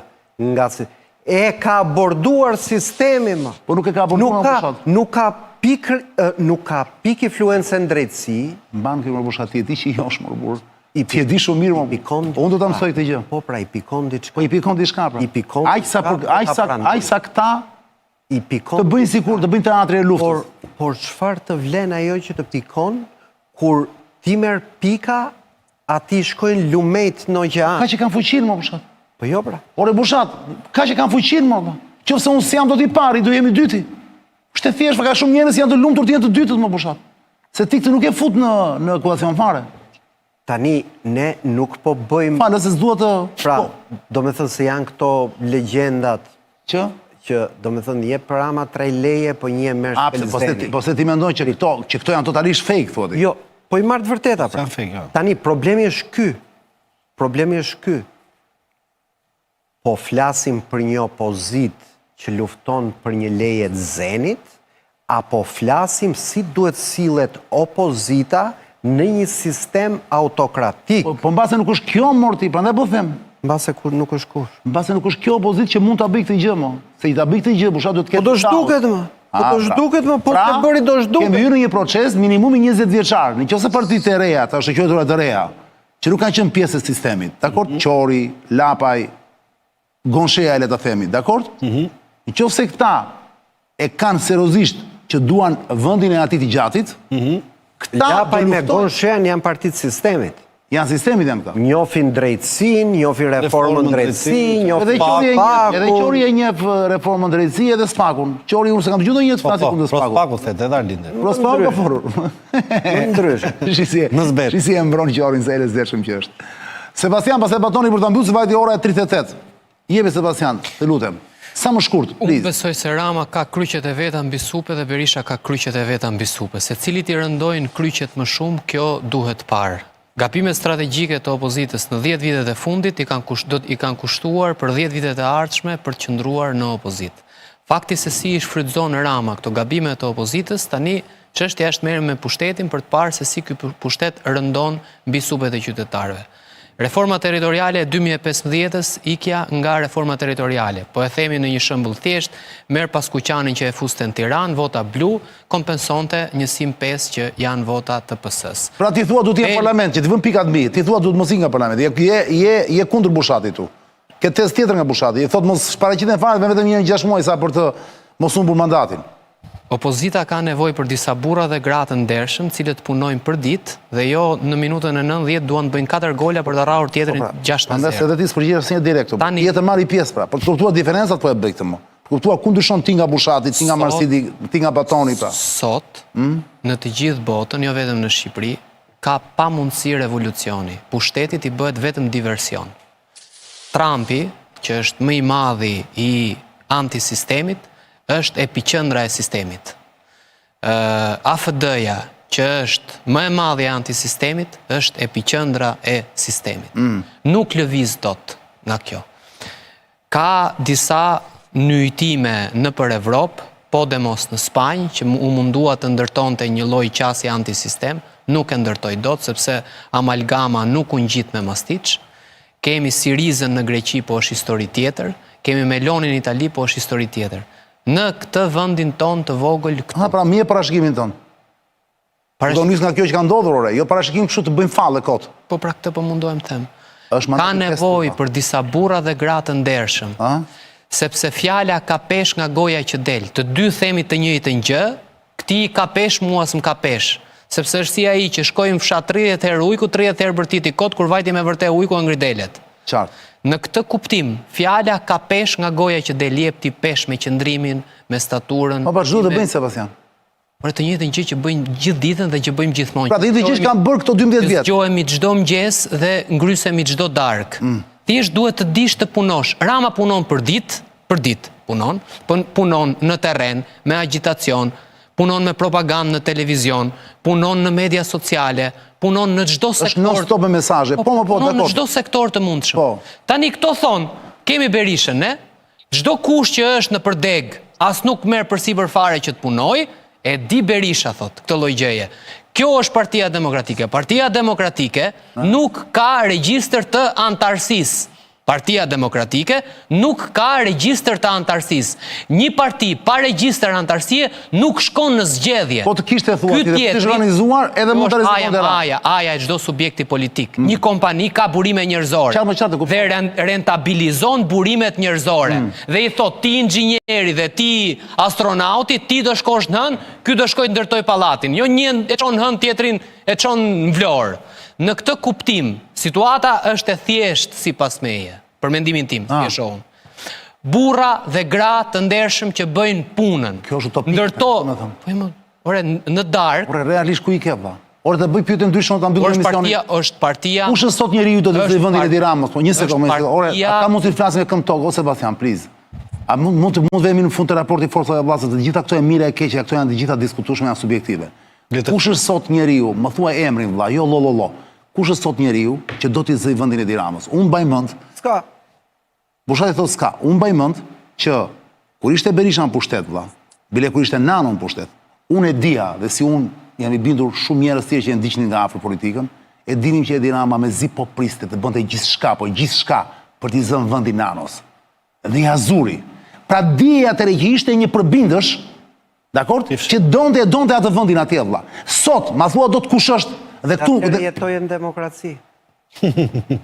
S2: nga si... E ka aborduar sistemi më.
S1: Po nuk e ka aborduar
S2: më Bushat. Nuk ka pikë nuk ka pikë influence në drejtësi.
S1: Mban kjo më Bushat ti e di që jo është mor burrë. Ti e di shumë mirë më.
S2: Pikon.
S1: Unë do ta mësoj këtë gjë.
S2: Po pra i pikon diçka.
S1: Po i pikon diçka pra.
S2: I pikon.
S1: Aq sa aq sa aq sa këta
S2: i pikon.
S1: Të bëjnë sikur të bëjnë teatrin e luftës.
S2: Por por çfarë të vlen ajo që të pikon kur ti merr pika Atij i shkojnë lumejt në oqean.
S1: Kaq e kanë fuqinë mo Bushat.
S2: Po jo pra.
S1: Ore Bushat, kaq e kanë fuqinë mo. Qoftë se unë s'jam dot i pari, do jem i dyti. Është e thjeshtë, ka shumë njerëz që janë të lumtur të jenë të dytët mo Bushat. Se ti këtë nuk e fut në në ekuacion fare.
S2: Tani ne nuk po bëjmë
S1: Falë se s'dua të
S2: Pra, po. domethënë se janë këto legjendat
S1: Që?
S2: Që, domethënë, jep Rama tre leje, po një e merr
S1: Shkëlzeni. Po se ti, po se ti mendon që këto, që këto janë totalisht fake, thua ti.
S2: Jo, po i marr të vërteta
S3: pra. Janë fake, jo.
S2: Tani problemi është ky. Problemi është ky. Po flasim për një opozitë që lufton për një leje të Zenit, apo flasim si duhet sillet opozita në një sistem autokratik.
S1: Po, po mbase nuk është kjo mor ti, prandaj po them.
S2: Mbase kur nuk është kush.
S1: Mbase nuk është kjo opozitë që mund ta bëjë këtë gjë mo. Se i ta bëjë këtë gjë, Bushat duhet të ketë.
S2: Po do zhduket më. Po do
S1: pra.
S2: zhduket më, po
S1: pra,
S2: të bëri do zhduket.
S1: Kemi hyrë në një proces minimumi 20 vjeçar. Në qoftë se partitë e reja, të ashtuquajtura të reja, që nuk kanë qenë pjesë e sistemit, dakord, mm -hmm. Qori, Lapaj, Gonxheja le ta themi, dakord? Mm Në qoftë se këta e kanë seriozisht që duan vendin e atij të gjatit, mm -hmm.
S2: këta Lapaj me Gonxhen janë parti të sistemit.
S1: Janë sistemit janë këta.
S2: Njohin drejtësinë, njohin reformën drejtësi, njohin
S1: edhe Qori e njeh, edhe Qori e njeh reformën drejtësi edhe SPAK-un. Qori unë s'e kam dëgjuar ndonjëherë të po, flasë po, kundër
S3: SPAK-ut. Pro SPAK-ut thotë edhe Arlindi.
S1: Pro SPAK-ut ka folur.
S2: Më ndryshe.
S1: Në zbet. Shi si e mbron Qorin se e lezetshëm që është. Sebastian, pastaj Batoni për ta mbyllur se vajti ora e 38. Jepi Sebastian, të lutem. Sa më shkurt,
S5: please. Unë besoj se Rama ka kryqet e veta mbi supe dhe Berisha ka kryqet e veta mbi supe. Se cilit i rëndojnë kryqet më shumë, kjo duhet parë. Gabimet strategjike të opozitës në 10 vitet e fundit i kanë kusht, do i kanë kushtuar për 10 vitet e ardhshme për të qëndruar në opozitë. Fakti se si i shfrytëzon Rama këto gabime të opozitës, tani Çështja është merremi me pushtetin për të parë se si ky pushtet rëndon mbi supet e qytetarëve. Reforma territoriale e 2015-ës, ikja nga reforma territoriale. Po e themi në një shembull thjesht, merr Paskuqanin që e fuste në Tiranë, vota blu, kompensonte njësinë 5 që janë vota të
S1: PS-së. Pra ti thua duhet të jetë parlament, që të vëmë pikat mbi, ti thua duhet mos ikë nga parlamenti. Je je je je kundër Bushatit tu. Ke tezë tjetër nga Bushati. I thotë mos paraqiten fare me vetëm një herë në 6 muaj sa për të mos humbur mandatin.
S5: Opozita ka nevojë për disa burra dhe gra të ndershëm, të cilët punojnë përditë dhe jo në minutën e 90 duan të bëjnë katër gola për ta rrahur tjetrin
S1: po pra,
S5: 6
S1: Prandaj se edhe ti s'përgjigjesh asnjë direkt. Tani je të marri pjesë pra, për të kuptuar diferencat po e bëj këtë më. Për të kuptuar ku ndryshon ti nga Bushati, ti nga Marsidi, ti nga Batoni pra.
S5: Sot hmm? në të gjithë botën, jo vetëm në Shqipëri, ka pamundësi revolucioni. Pushtetit i bëhet vetëm diversion. Trumpi, që është më i madhi i antisistemit, është epiqendra e sistemit. AfD-ja, që është më e madhi e antisistemit, është epiqendra e sistemit. Mm. Nuk lëviz dot nga kjo. Ka disa nyjëtime nëpër Evropë, Podemos në Spanjë, që u mundua të ndërtonte një lloj qasje antisistem, nuk e ndërtoi dot, sepse amalgama nuk u ngjit me mastiç. Kemi Sirizën në Greqi, po është histori tjetër. Kemi Melonin në Itali, po është histori tjetër. Në këtë vendin tonë të vogël
S1: këtu. Ha, pra, mirë parashikimin tënd. Do nis nga kjo që ka ndodhur ore, jo parashikim kështu të bëjmë falle kot.
S5: Po pra këtë po mundohem të them. Është ka nevojë për disa burra dhe gra të ndershëm. A? Sepse fjala ka peshë nga goja që del. Të dy themi të njëjtën gjë, këtij i ka peshë, mua s'më ka peshë. Sepse është si ai që shkoi në fshat 30 herë ujku, 30 herë bërtiti kot, kur vajti me vërtet ujku e ngri delet.
S1: Qartë.
S5: Në këtë kuptim, fjala ka peshë nga goja që del, jep ti peshë me qëndrimin, me staturën.
S1: Po pa ç'duhet të bëjnë Sebastian.
S5: Por të njëjtën gjë që bëjnë gjithë ditën dhe që bëjmë gjithmonë.
S1: Pra të njëjtën gjë që kanë bërë këto 12 vjet.
S5: Zgjohemi çdo mëngjes dhe ngrysemi çdo darkë. Mm. Thjesht duhet të dish të punosh. Rama punon për ditë, për ditë punon, po punon në terren me agjitacion, punon me propagandë në televizion, punon në media sociale, punon në çdo
S1: sektor. Është non stop me mesazhe. Po, po, po,
S5: punon në çdo sektor të mundshëm. Po. Tani këto thonë, kemi Berishën, ne? Çdo kush që është nëpër degë, as nuk merr përsipër fare që të punojë, e di Berisha thotë këtë lloj gjëje. Kjo është Partia Demokratike. Partia Demokratike nuk ka regjistër të anëtarësisë. Partia Demokratike nuk ka regjistër të anëtarësisë. Një parti pa regjistër anëtarësie nuk shkon në zgjedhje.
S1: Po të kishte thua ti, të ishte organizuar edhe mund të rrezikon
S5: Dhe aja, aja e çdo subjekti politik. Mm. Një kompani ka burime njerëzore.
S1: Qartë, qartë,
S5: dhe rentabilizon burimet njerëzore. Mm. Dhe i thotë ti inxhinieri dhe ti astronauti, ti do shkosh në hënë, ky do shkojë të ndërtojë pallatin. Jo një e çon në hënë tjetrin e çon në Vlorë. Në këtë kuptim, situata është e thjeshtë sipas meje, për mendimin tim, si e shoh unë. Burra dhe gra të ndershëm që bëjnë punën.
S1: Kjo është utopike.
S5: Ndërto, po jo, ore në darkë.
S1: Ore realisht ku i ke vlla? Ore të bëj pyetjen ndryshe ta mbyllim
S5: emisionin. Është partia, është partia.
S1: Kush është sot njeriu do të zërë vendin e Edi Ramës? Po një sekondë, një sekondë. Ore, a ka mundësi të flasim me këmbë tokë o Sebastian, please. A mund mund të mund të vemi në fund të raportit forcave vëlla se të gjitha këto e mira e keqja, këto janë të gjitha diskutueshme, janë subjektive. Kush është sot njeriu, më thuaj emrin vëlla, jo llo llo llo. Kush është sot njeriu që do t'i zëjë vendin Edi Ramës? Unë mbaj mend.
S2: S'ka.
S1: Bushati thotë s'ka. Unë mbaj mend që kur ishte Berisha në pushtet vëlla, bile kur ishte Nano në pushtet, unë e dija dhe si unë jam i bindur shumë njerëz tjerë që e ndiqnin nga afër politikën, e dinim që Edi Rama mezi po priste të bënte gjithçka, po gjithçka për t'i zënë vendin Nanos. Dhe ia zuri. Pra dihej atëherë që ishte një përbindësh, dakord? Që donte e donte atë vendin atje vëlla. Sot, ma thua dot kush është dhe
S2: këtu dhe jetoje në demokraci.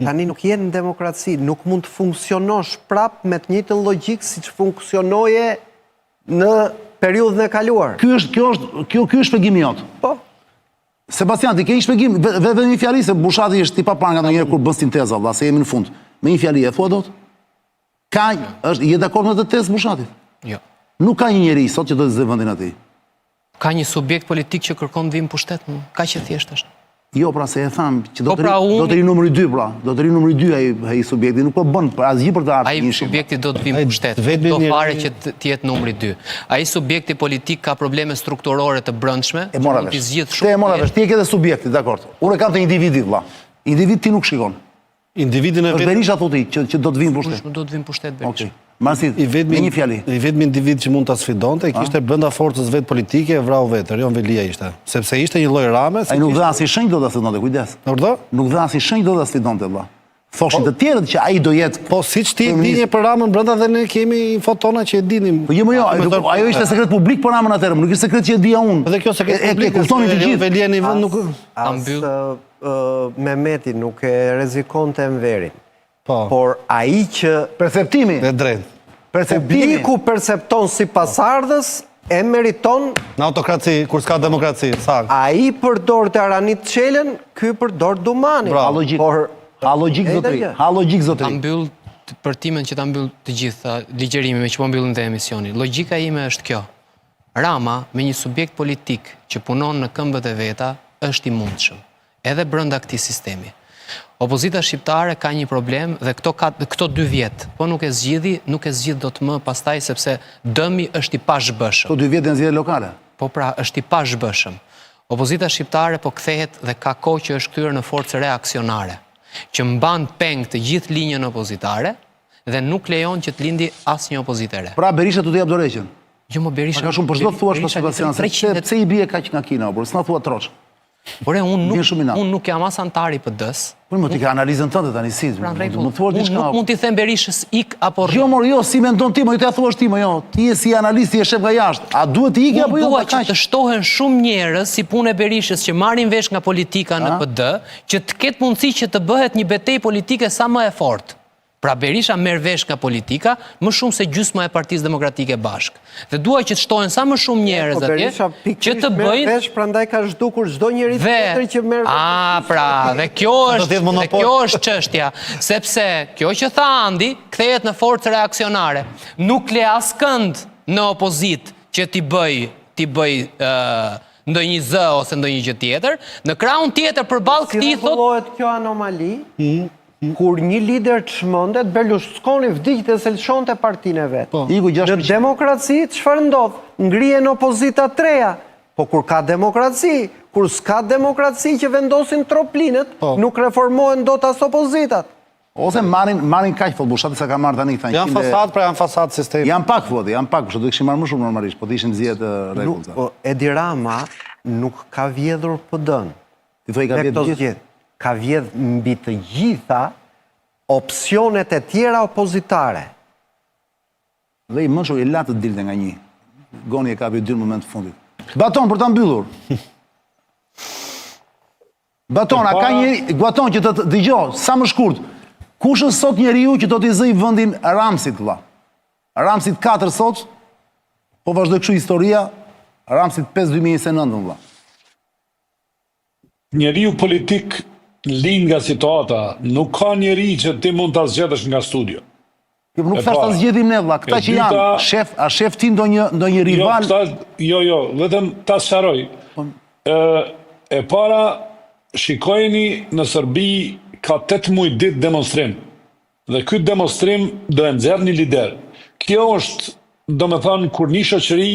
S2: Tani nuk je në demokraci, nuk mund të funksionosh prap me të njëjtën logjikë siç funksionoje në periudhën e kaluar.
S1: Ky është, kjo është, kjo ky është shpjegimi jot.
S2: Po.
S1: Sebastian, ti ke një shpjegim, vetëm një fjali se Bushati është i paparë nganjëherë kur bën sinteza, vëlla, se jemi në fund. Me një fjali e thua dot? Ka, është, je dakord me këtë tezë të Bushatit?
S5: Jo.
S1: Nuk ka një njeri sot që do të zërë vendin atij.
S5: Ka një subjekt politik që kërkon të vijë në pushtet, kaq e thjeshtë është.
S1: Jo, pra se e thamë që do po të pra do të ri numri 2 pra, do të ri numri 2 ai ai subjekti, nuk po bën për asgjë për të ardhur
S5: Ai subjekti do të vijë në pushtet, do fare që të jetë numri 2. Ai subjekti politik ka probleme strukturore të brendshme,
S1: e mora vesh. Ti e mora vesh, ti e ke te subjekti, dakord. Unë e kam te individi vëlla. Individ ti nuk shikon.
S3: Individin
S1: e vetëm. Është Berisha thotë ti që që do të vijë në
S5: pushtet. Kush do të vijë në pushtet Berisha?
S1: Okej. Masi,
S3: i vetmi
S1: një fjali.
S3: I vetmi individ që mund ta sfidonte kishte brenda forcës vet politike e vrau vetë, Erion Veliaj ishte. Sepse ishte një lloj Rame,
S1: si Ai nuk dha asnjë shenjë do ta sfidonte, kujdes.
S3: Urdhë?
S1: Nuk dha asnjë shenjë do ta sfidonte vëlla. Thoshin po, të tjerët që ai do jetë
S3: Po siç ti e dinje për Ramën brenda dhe ne kemi infot tona që e dinim.
S1: Po jo, jo, ajo, ajo ishte sekret publik për Ramën atëherë, nuk ishte sekret që e dija unë.
S3: Dhe kjo sekret publik.
S1: E, e kuptonin të gjithë.
S3: Veliaj në vend nuk
S2: ta mbyll. Mehmeti nuk e rrezikonte Enverin.
S3: Po.
S2: Por ai që
S1: perceptimi
S3: e drejtë.
S1: Perceptimi
S2: publiku percepton si pasardhës e meriton
S3: në autokraci kur s'ka demokraci,
S2: saktë. Ai përdorte Aranit Çelën, ky përdor Dumanin.
S1: Ha logjikë. Por ha logjikë zotëri, ha logjikë zotëri.
S5: Ta mbyll për timen që ta mbyll të gjitha ligjërimin meqë po mbyllim dhe emisionin. Logjika ime është kjo. Rama me një subjekt politik që punon në këmbët e veta është i mundshëm, edhe brenda këtij sistemi. Opozita shqiptare ka një problem dhe këto ka këto dy vjet, po nuk e zgjidhi, nuk e zgjidh dot më pastaj sepse dëmi është i pazhbëshëm.
S1: Këto dy vjet janë zgjedhje lokale.
S5: Po pra, është i pazhbëshëm. Opozita shqiptare po kthehet dhe ka kohë që është kthyer në forcë reaksionare, që mban peng të gjithë linjën opozitare dhe nuk lejon që të lindi asnjë opozitë e
S1: re. Pra Berisha do të japë dorëheqjen.
S5: Jo mo Berisha.
S1: Ka shumë po ç'do thuash për Sebastian, se pse pse i bie kaq nga Kina, por s'na thua troç.
S5: Ore unë nuk unë nuk jam as anëtar i
S1: PD-s. Po mo ti ke analizën tënde tani si?
S5: Pra, më thuash diçka. Unë nuk mund t'i them Berishës ik apo
S1: rri. Jo mor jo, si mendon ti, mo jo t'ia thuash ti, mo jo. Ti je si analist, ti e shef nga jashtë. A duhet të ikë apo jo?
S5: Unë dua që të shtohen shumë njerëz si punë e Berishës që marrin vesh nga politika në PD, që të ketë mundësi që të bëhet një betejë politike sa më e fortë. Pra Berisha merr vesh nga politika më shumë se gjysma e Partisë Demokratike bashkë. Dhe dua që të shtohen sa më shumë njerëz
S2: po,
S5: atje që të
S2: bëjnë vesh, prandaj ka zhdukur çdo njeri tjetër që merr
S5: vesh. A pra, dhe kjo është dhe kjo është çështja, sepse kjo që tha Andi kthehet në forcë reaksionare. Nuk le askënd në opozitë që t'i bëjë t'i bëjë ndonjë zë ose ndonjë gjë tjetër. Në krahun tjetër përballë
S2: këtij thotë Si rregullohet kjo anomali? Hmm. Kur një lider çmendet, Berlusconi vdiq dhe s'e lëshonte partinë e vet.
S1: Po. Iku
S2: Në demokraci çfarë ndodh? Ngrihen opozita të reja. Po kur ka demokraci, kur s'ka demokraci që vendosin troplinët, po. nuk reformohen dot as opozitat.
S1: Ose marrin marrin kaq thotë Bushati sa ka marrë tani
S3: këta. Janë fasadë, pra janë fasadë
S1: sistemi. Janë pak thotë, janë pak, kështu do kishin marrë më shumë normalisht, po të ishin zgjedhje të
S2: rregullta. Po Edi Rama nuk ka vjedhur PD-n.
S1: Ti thua i ka vjedh gjithë?
S2: Ka vjedh mbi të gjitha Opsionet e tjera opozitare.
S1: Dhe i mençur i la të dilte nga një. Goni e kapi dy në moment të fundit. Baton për ta mbyllur. Baton, a ka një Baton që të të dëgjo, sa më shkurt. Kush është sot njeriu që do t'i zëj vendin Ramsit, vëlla? Ramsit 4 sot, po vazhdoi kështu historia, Ramsit 5 2029, vëlla.
S4: Njeriu politik lind nga situata, nuk ka njeri që ti mund ta zgjedhësh nga studio.
S1: Jo, nuk thashë ta zgjedhim ne vëlla, këta që janë, shef, a shef ti ndonjë ndonjë jo, rival?
S4: Jo, këta, jo, jo, vetëm ta sqaroj. Po. Ë e para shikojeni në Serbi ka 8 muaj ditë demonstrim. Dhe ky demonstrim do e nxjerrë një lider. Kjo është, domethënë, kur një shoqëri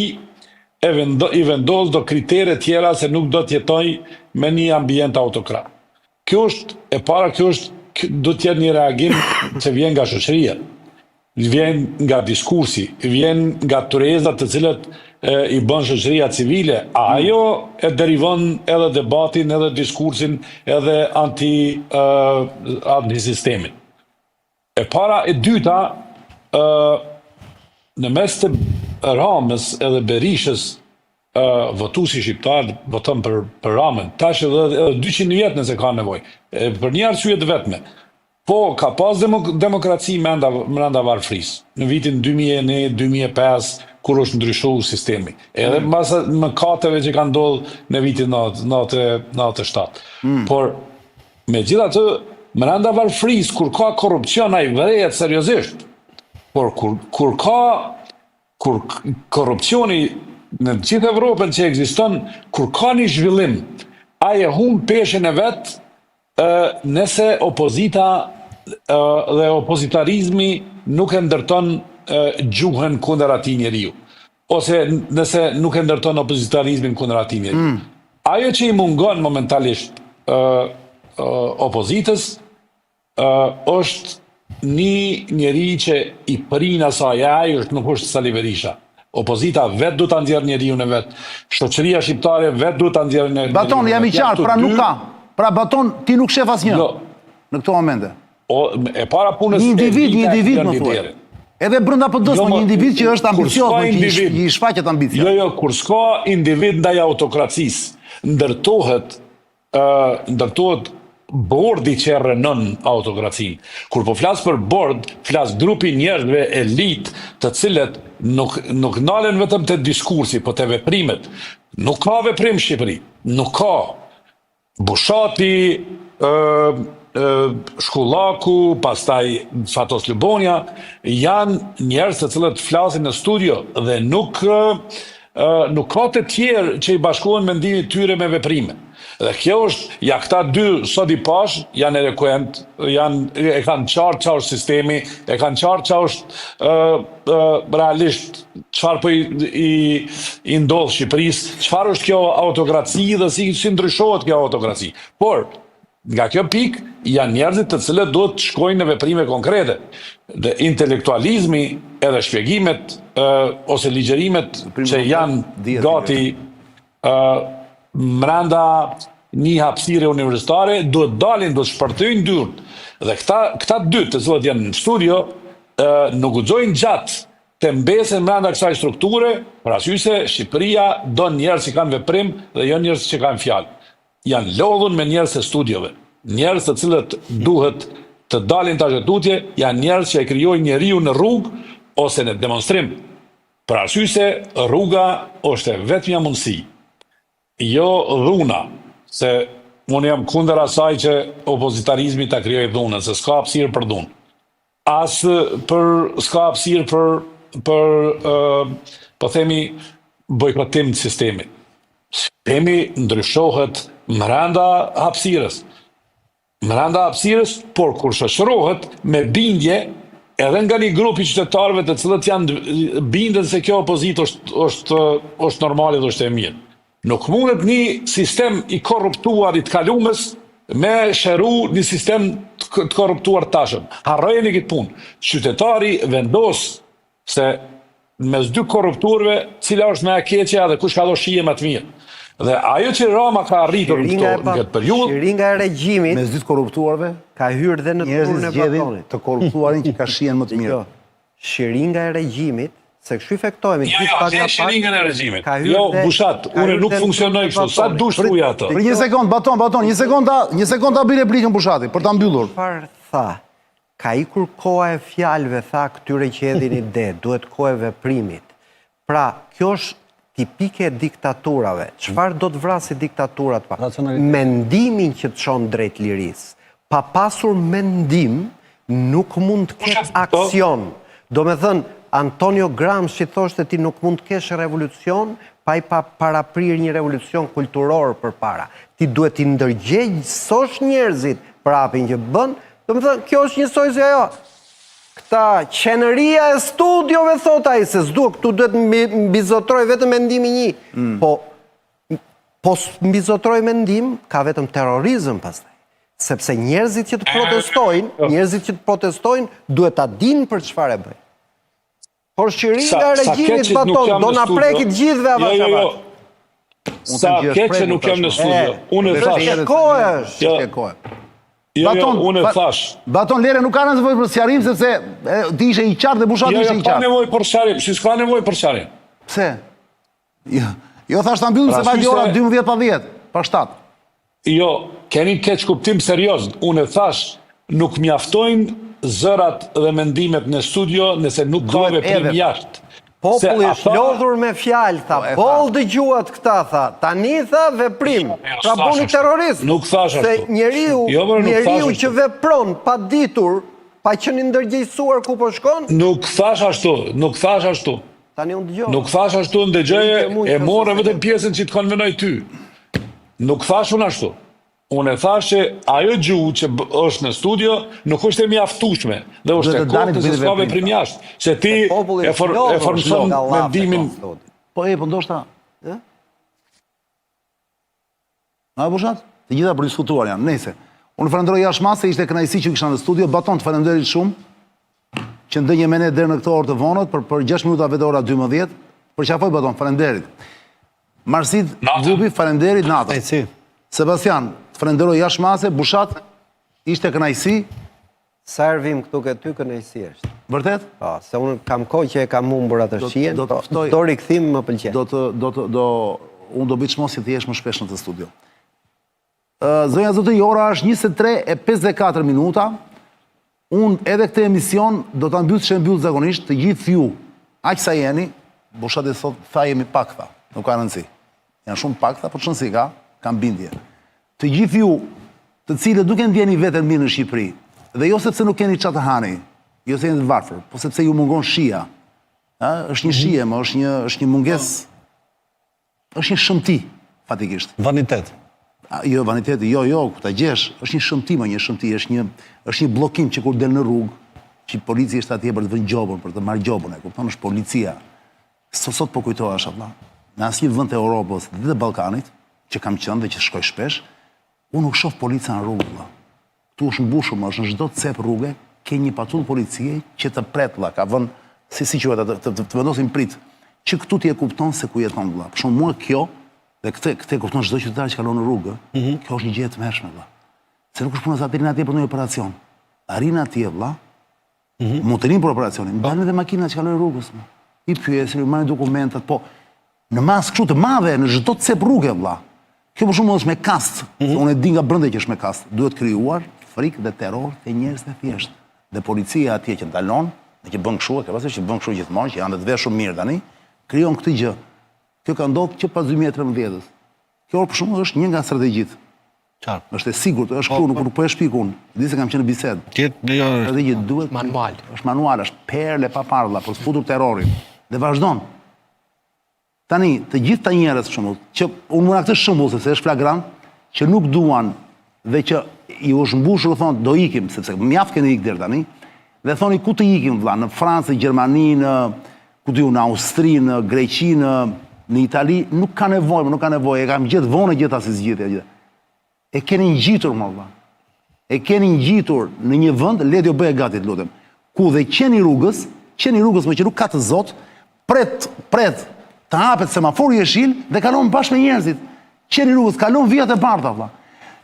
S4: e vendo, i vendos do kritere tjera se nuk do të jetojë me një ambient autokrat. Kjo është, e para, kjo është, do të jetë një reagim që vjen nga shoqëria, vjen nga diskursi, vjen nga tryezat të cilët e, i bën shoqëria civile, a ajo e derivon edhe debatin, edhe diskursin, edhe anti, uh, antisistemin. E para, e dyta, ë në mes të Ramës edhe Berishës, ë votuesi shqiptar voton për për Ramën. Tash edhe edhe 200 vjet nëse ka nevojë. E, për një arsye të vetme. Po, ka pas demok demokraci mrenda mrenda varfërisë. Në vitin 2001, 2005, kur është ndryshuar sistemi. Edhe mm. mbas mëkateve që kanë ndodhur në vitin 97. Mm. Por Megjithatë, mrenda varfërisë kur ka korrupsion ai vërehet seriozisht. Por kur kur ka kur korrupsioni në të gjithë Evropën që ekziston, kur ka një zhvillim, ai e humb peshën e vet ë nëse opozita ë dhe opozitarizmi nuk e ndërton ë gjuhën kundër atij njeriu. Ose nëse nuk e ndërton opozitarizmin kundër atij njeriu. Mm. Ajo që i mungon momentalisht ë opozitës ë është një njeri që i prin asaj, e ai është nuk është Sali Berisha. Opozita vetë duhet ta nxjerrë njeriun e vet. Shoqëria shqiptare vetë duhet ta nxjerrë njeriun e
S1: vet. Baton, jam i qartë, pra nuk ka. Pra Baton, ti nuk shef asnjë. Jo. Në këto momente.
S4: O, e para punës
S1: një individ, një individ më thuaj. Edhe brenda PD-së, jo, një individ që është ambicioz, që i, i shfaqet
S4: ambicia. Jo, jo, kur s'ka individ ndaj autokracisë, ndërtohet ë ndërtohet bordi që e rrënon autokracinë. Kur po flas për bord, flas grupi njerëzve elitë, të cilët nuk nuk ndalen vetëm te diskursi, po te veprimet. Nuk ka veprim në Shqipëri, nuk ka. Bushati, Shkullaku, pastaj Fatos Lubonja, janë njerëz të cilët flasin në studio dhe nuk nuk ka të tjerë që i bashkohen mendimit tyre me veprime. Dhe kjo është, ja këta dy sot i pash, janë elokuent, janë e kanë qartë çfarë është sistemi, e kanë qartë çfarë është ë realisht çfarë po i i, i ndodh Shqipërisë, çfarë është kjo autokraci dhe si si ndryshohet kjo autokraci. Por nga kjo pikë janë njerëzit të cilët duhet të shkojnë në veprime konkrete. Dhe intelektualizmi edhe shpjegimet ë ose ligjërimet që janë gati ë mrenda një hapësire universitare duhet dalin, duhet shpërthejnë dyert. Dhe këta këta dy të cilët janë në studio ë nuk guxojnë gjatë të mbesin mrenda kësaj strukture, për arsye se Shqipëria do njerëz që kanë veprim dhe jo njerëz që kanë fjalë. Janë lodhur me njerëz të studiove. Njerëz të cilët duhet të dalin tash e tutje, janë njerëz që e krijojnë njeriu në rrugë ose në demonstrim. Për arsye se rruga është e vetmja mundësi, jo dhuna, se unë jam kundër asaj që opozitarizmi ta krijojë dhunën, se s'ka hapësirë për dhunë. As për s'ka hapësirë për për po themi bojkotim të sistemit. Sistemi ndryshohet mrenda hapësirës. Mrenda hapësirës, por kur shoqërohet me bindje edhe nga një grup i qytetarëve të cilët janë binden se kjo opozitë është është është normale dhe është e mirë. Nuk mundet një sistem i korruptuar i të kalumes me shëru një sistem të korruptuar tashëm. Harrojeni këtë punë. Qytetari vendos se mes dy korruptuarve, cila është më e keqja dhe kush ka do shije më të mirë. Dhe ajo që Rama ka arritur në këto në këtë periudhë,
S2: shiringa e regjimit
S1: mes dy të korruptuarve
S2: ka hyrë dhe në
S1: turn e Batonit. Të korruptuarin që ka shijen më të mirë.
S2: Jo, shiringa e regjimit, se kështu infektohemi
S4: jo, jo, pak nga pak. Shiringën e regjimit. Jo, Bushat, unë nuk funksionoj kështu, sa dush thuaj
S1: atë. Për një sekond, Baton, Baton, një sekond ta, një sekond ta bëj replikën Bushati për ta mbyllur.
S2: Çfarë tha? Ka ikur koha e fjalëve, tha këtyre që hedhin ide, duhet kohë e veprimit. Pra, kjo është tipike e diktaturave. Çfarë do të vrasë diktatura të parë? Mendimin që të çon drejt lirisë. Pa pasur mendim, nuk mund të ketë aksion. Domethënë, Antonio Gramsci thoshte ti nuk mund të kesh revolucion pa i pa paraprirë një revolucion kulturor përpara. Ti duhet t'i ndërgjegjësosh njerëzit për hapin që bën. Domethënë, kjo është njësoj si ajo. Këta qenëria e studiove thotë ai se s'duhet këtu duhet mbizotërojë vetëm mendimi një. Mm. Po po mbizotëroi mendim, ka vetëm terrorizëm pastaj. Sepse njerëzit që të protestojnë, jo. njerëzit që të protestojnë duhet ta dinë për çfarë e bëjnë. Por shiringa e regjimit Baton, do na preki të gjithëve
S4: avash jo, jo, jo. Sa keq që nuk jam në studio. Unë e
S2: thashë. Kohë është.
S4: Jo, kohë. Jo, jo, Baton, unë e thashë.
S1: Baton Lere nuk ka nevojë për sqarim sepse ti ishe i qartë dhe Bushati jo, ishte i qartë.
S4: Jo, ka nevojë për sqarim, si s'ka nevojë për sqarim.
S1: Pse? Jo, jo thashë ta mbyllim se vajti ora 12 pa 10, pa 7.
S4: Jo, keni keqkuptim serioz. Unë e thashë, nuk mjaftojnë zërat dhe mendimet në studio nëse nuk ka veprim jashtë.
S2: Populli është lodhur me fjalë, tha, po, boll dëgjuat këta, tha, tani tha veprim, jo, pra bëni terrorist.
S4: Nuk thashë
S2: ashtu. Se njeriu, jo, njeriu që vepron pa ditur, pa qenë i ndërgjegjësuar ku po shkon?
S4: Nuk thashë ashtu, nuk thashë ashtu.
S2: Tani unë
S4: dëgjova. Nuk thashë ashtu, ndëgjoje, e more vetëm pjesën që të konvenoi ty. Nuk thashë unë ashtu. Unë e thashë që ajo gjuhë që është në studio nuk është e mjaftueshme dhe është e kotë se s'ka veprim jashtë, se ti e, for, e formëson mendimin.
S1: Po e, po ndoshta. A Bushat? Të gjitha për diskutuar janë. Nejse. Unë falenderoj jashtë mase, ishte kënaqësi që kisha në studio. Baton, të falenderoj shumë që ndenje me ne deri në këtë orë të vonët për për 6 minuta vete ora 12. Përqafoj Baton, faleminderit. Marsit Gubi, faleminderit natën.
S3: Kënaqësi.
S1: Sebastian, të falenderoj jashtë mase, Bushat, ishte kënaqësi.
S2: Sa herë vijmë këtu ke ty kënaqësi
S1: është. Vërtet?
S2: Po, se unë kam kohë që e kam humbur atë shijen, do të po, ftoj, do rikthim më
S1: pëlqen. Do të do të do unë do bëj çmos që të jesh më shpesh në këtë studio. Ë zonja zotërinj, ora është 23:54 minuta. Unë edhe këtë emision do ta mbyll si e mbyll zakonisht të gjithë ju, aq sa jeni, Bushati sot tha jemi pak tha, nuk ka rëndësi. Janë shumë pak tha, po ç'rëndësi ka, kam bindje. Të gjithë ju, të cilët nuk e ndjeni veten mirë në Shqipëri, dhe jo sepse nuk keni ça të hani, jo se jeni të varfër, po sepse ju mungon shija. Ë, është një mhm. shije, më është një është një mungesë. Është një shëmti,
S3: fatikisht. Vanitet.
S1: A, jo, vanitet, jo, jo, ku ta gjesh, është një shëmti, më një shëmti, është një është një bllokim që kur del në rrugë, që polici është atje për të vënë gjobën, për të marrë gjobën, e kupton, është policia. Sot sot po kujtohesha vëlla. Në asnjë vend të Europës dhe të Ballkanit, që kam qenë dhe që shkoj shpesh, unë nuk shoh polica në rrugë vëlla. Këtu është mbushur, më është në çdo cep rruge ke një patrullë policie që të pret vëlla, ka vënë si si quhet atë, të, të, të vendosin pritë. Që këtu ti e kupton se ku jeton vëlla. Për shembull mua kjo dhe këtë këtë e kupton çdo qytetar që kalon në rrugë, mm -hmm. kjo është një gjë e tmerrshme vëlla. Se nuk është puna se ata rrinë atje për ndonjë operacion. Arrin atje vëlla, Mm -hmm. Mund të rrinë për operacionin, ndalin edhe makinat që kalojnë rrugës. Më. I pyesin, i marrin dokumentat, po në masë kështu të madhe në çdo cep rruge vëlla. Kjo për shembull është me kast. Mm -hmm. Unë e di nga brenda që është me kast. Duhet krijuar frikë dhe terror te njerëzit e thjeshtë. Dhe policia atje që ndalon, dhe që bën kështu, e ke parasysh që bën kështu gjithmonë, që janë të veshur mirë tani, krijon këtë gjë. Kjo ka ndodhur që pas 2013-ës. Kjo për shembull është një nga strategjitë.
S3: Qartë.
S1: Është e sigurt, është këtu, nuk, nuk po e shpik unë. Di se kam qenë në bisedë.
S3: Tjetë, jo,
S1: është. Edhe që duhet
S5: manual.
S1: Është manual, është perlë e paparë vëlla për të futur terrorin. Dhe vazhdon. Tani, të gjithë ta njerëz për shembull, që unë mora këtë shembull sepse është flagrant, që nuk duan dhe që ju është mbushur thonë do ikim, sepse mjaft keni ik deri tani, dhe thoni ku të ikim vëlla, në Francë, në Gjermani, në ku di unë, në Austri, në Greqi, në në Itali, nuk ka nevojë, nuk ka nevojë, e kam gjetë vonë e gjeta si zgjidhje gjithë. E keni ngjitur mo vëlla. E keni ngjitur në një vend, Ledio bëje gati, të lutem. Ku dhe qeni i rrugës, qeni i rrugës më që nuk ka të zot, pret, pret të hapet semafori jeshil dhe kalon bashkë me njerëzit. Qeni i rrugës kalon vijat e bardha vlla.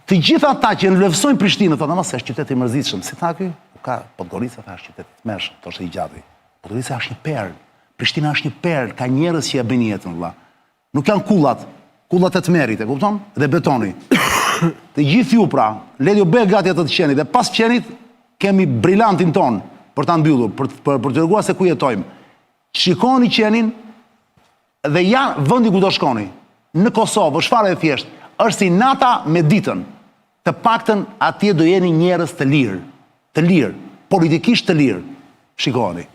S1: Të gjithë ata që e nënvlerësojnë Prishtinën thonë ama se është qytet i mërzitshëm. Si tha ky? U ka Podgorica tha është qytet i tmerrshëm, thoshte i gjati. Podgorica është një perlë. Prishtina është një perlë, ka njerëz që e bëjnë jetën vlla. Nuk janë kullat, kullat e tmerrit, e kupton? Dhe betoni. Të gjithë ju pra, le t'ju bëhet gati atë të qenit dhe pas qenit kemi brilantin tonë për ta mbyllur, për për, për të treguar se ku jetojmë. Shikoni qenin dhe ja vendi ku do shkoni. Në Kosovë është fare e thjeshtë, është si nata me ditën. Të paktën atje do jeni njerëz të lirë, të lirë, politikisht të lirë. Shikoni.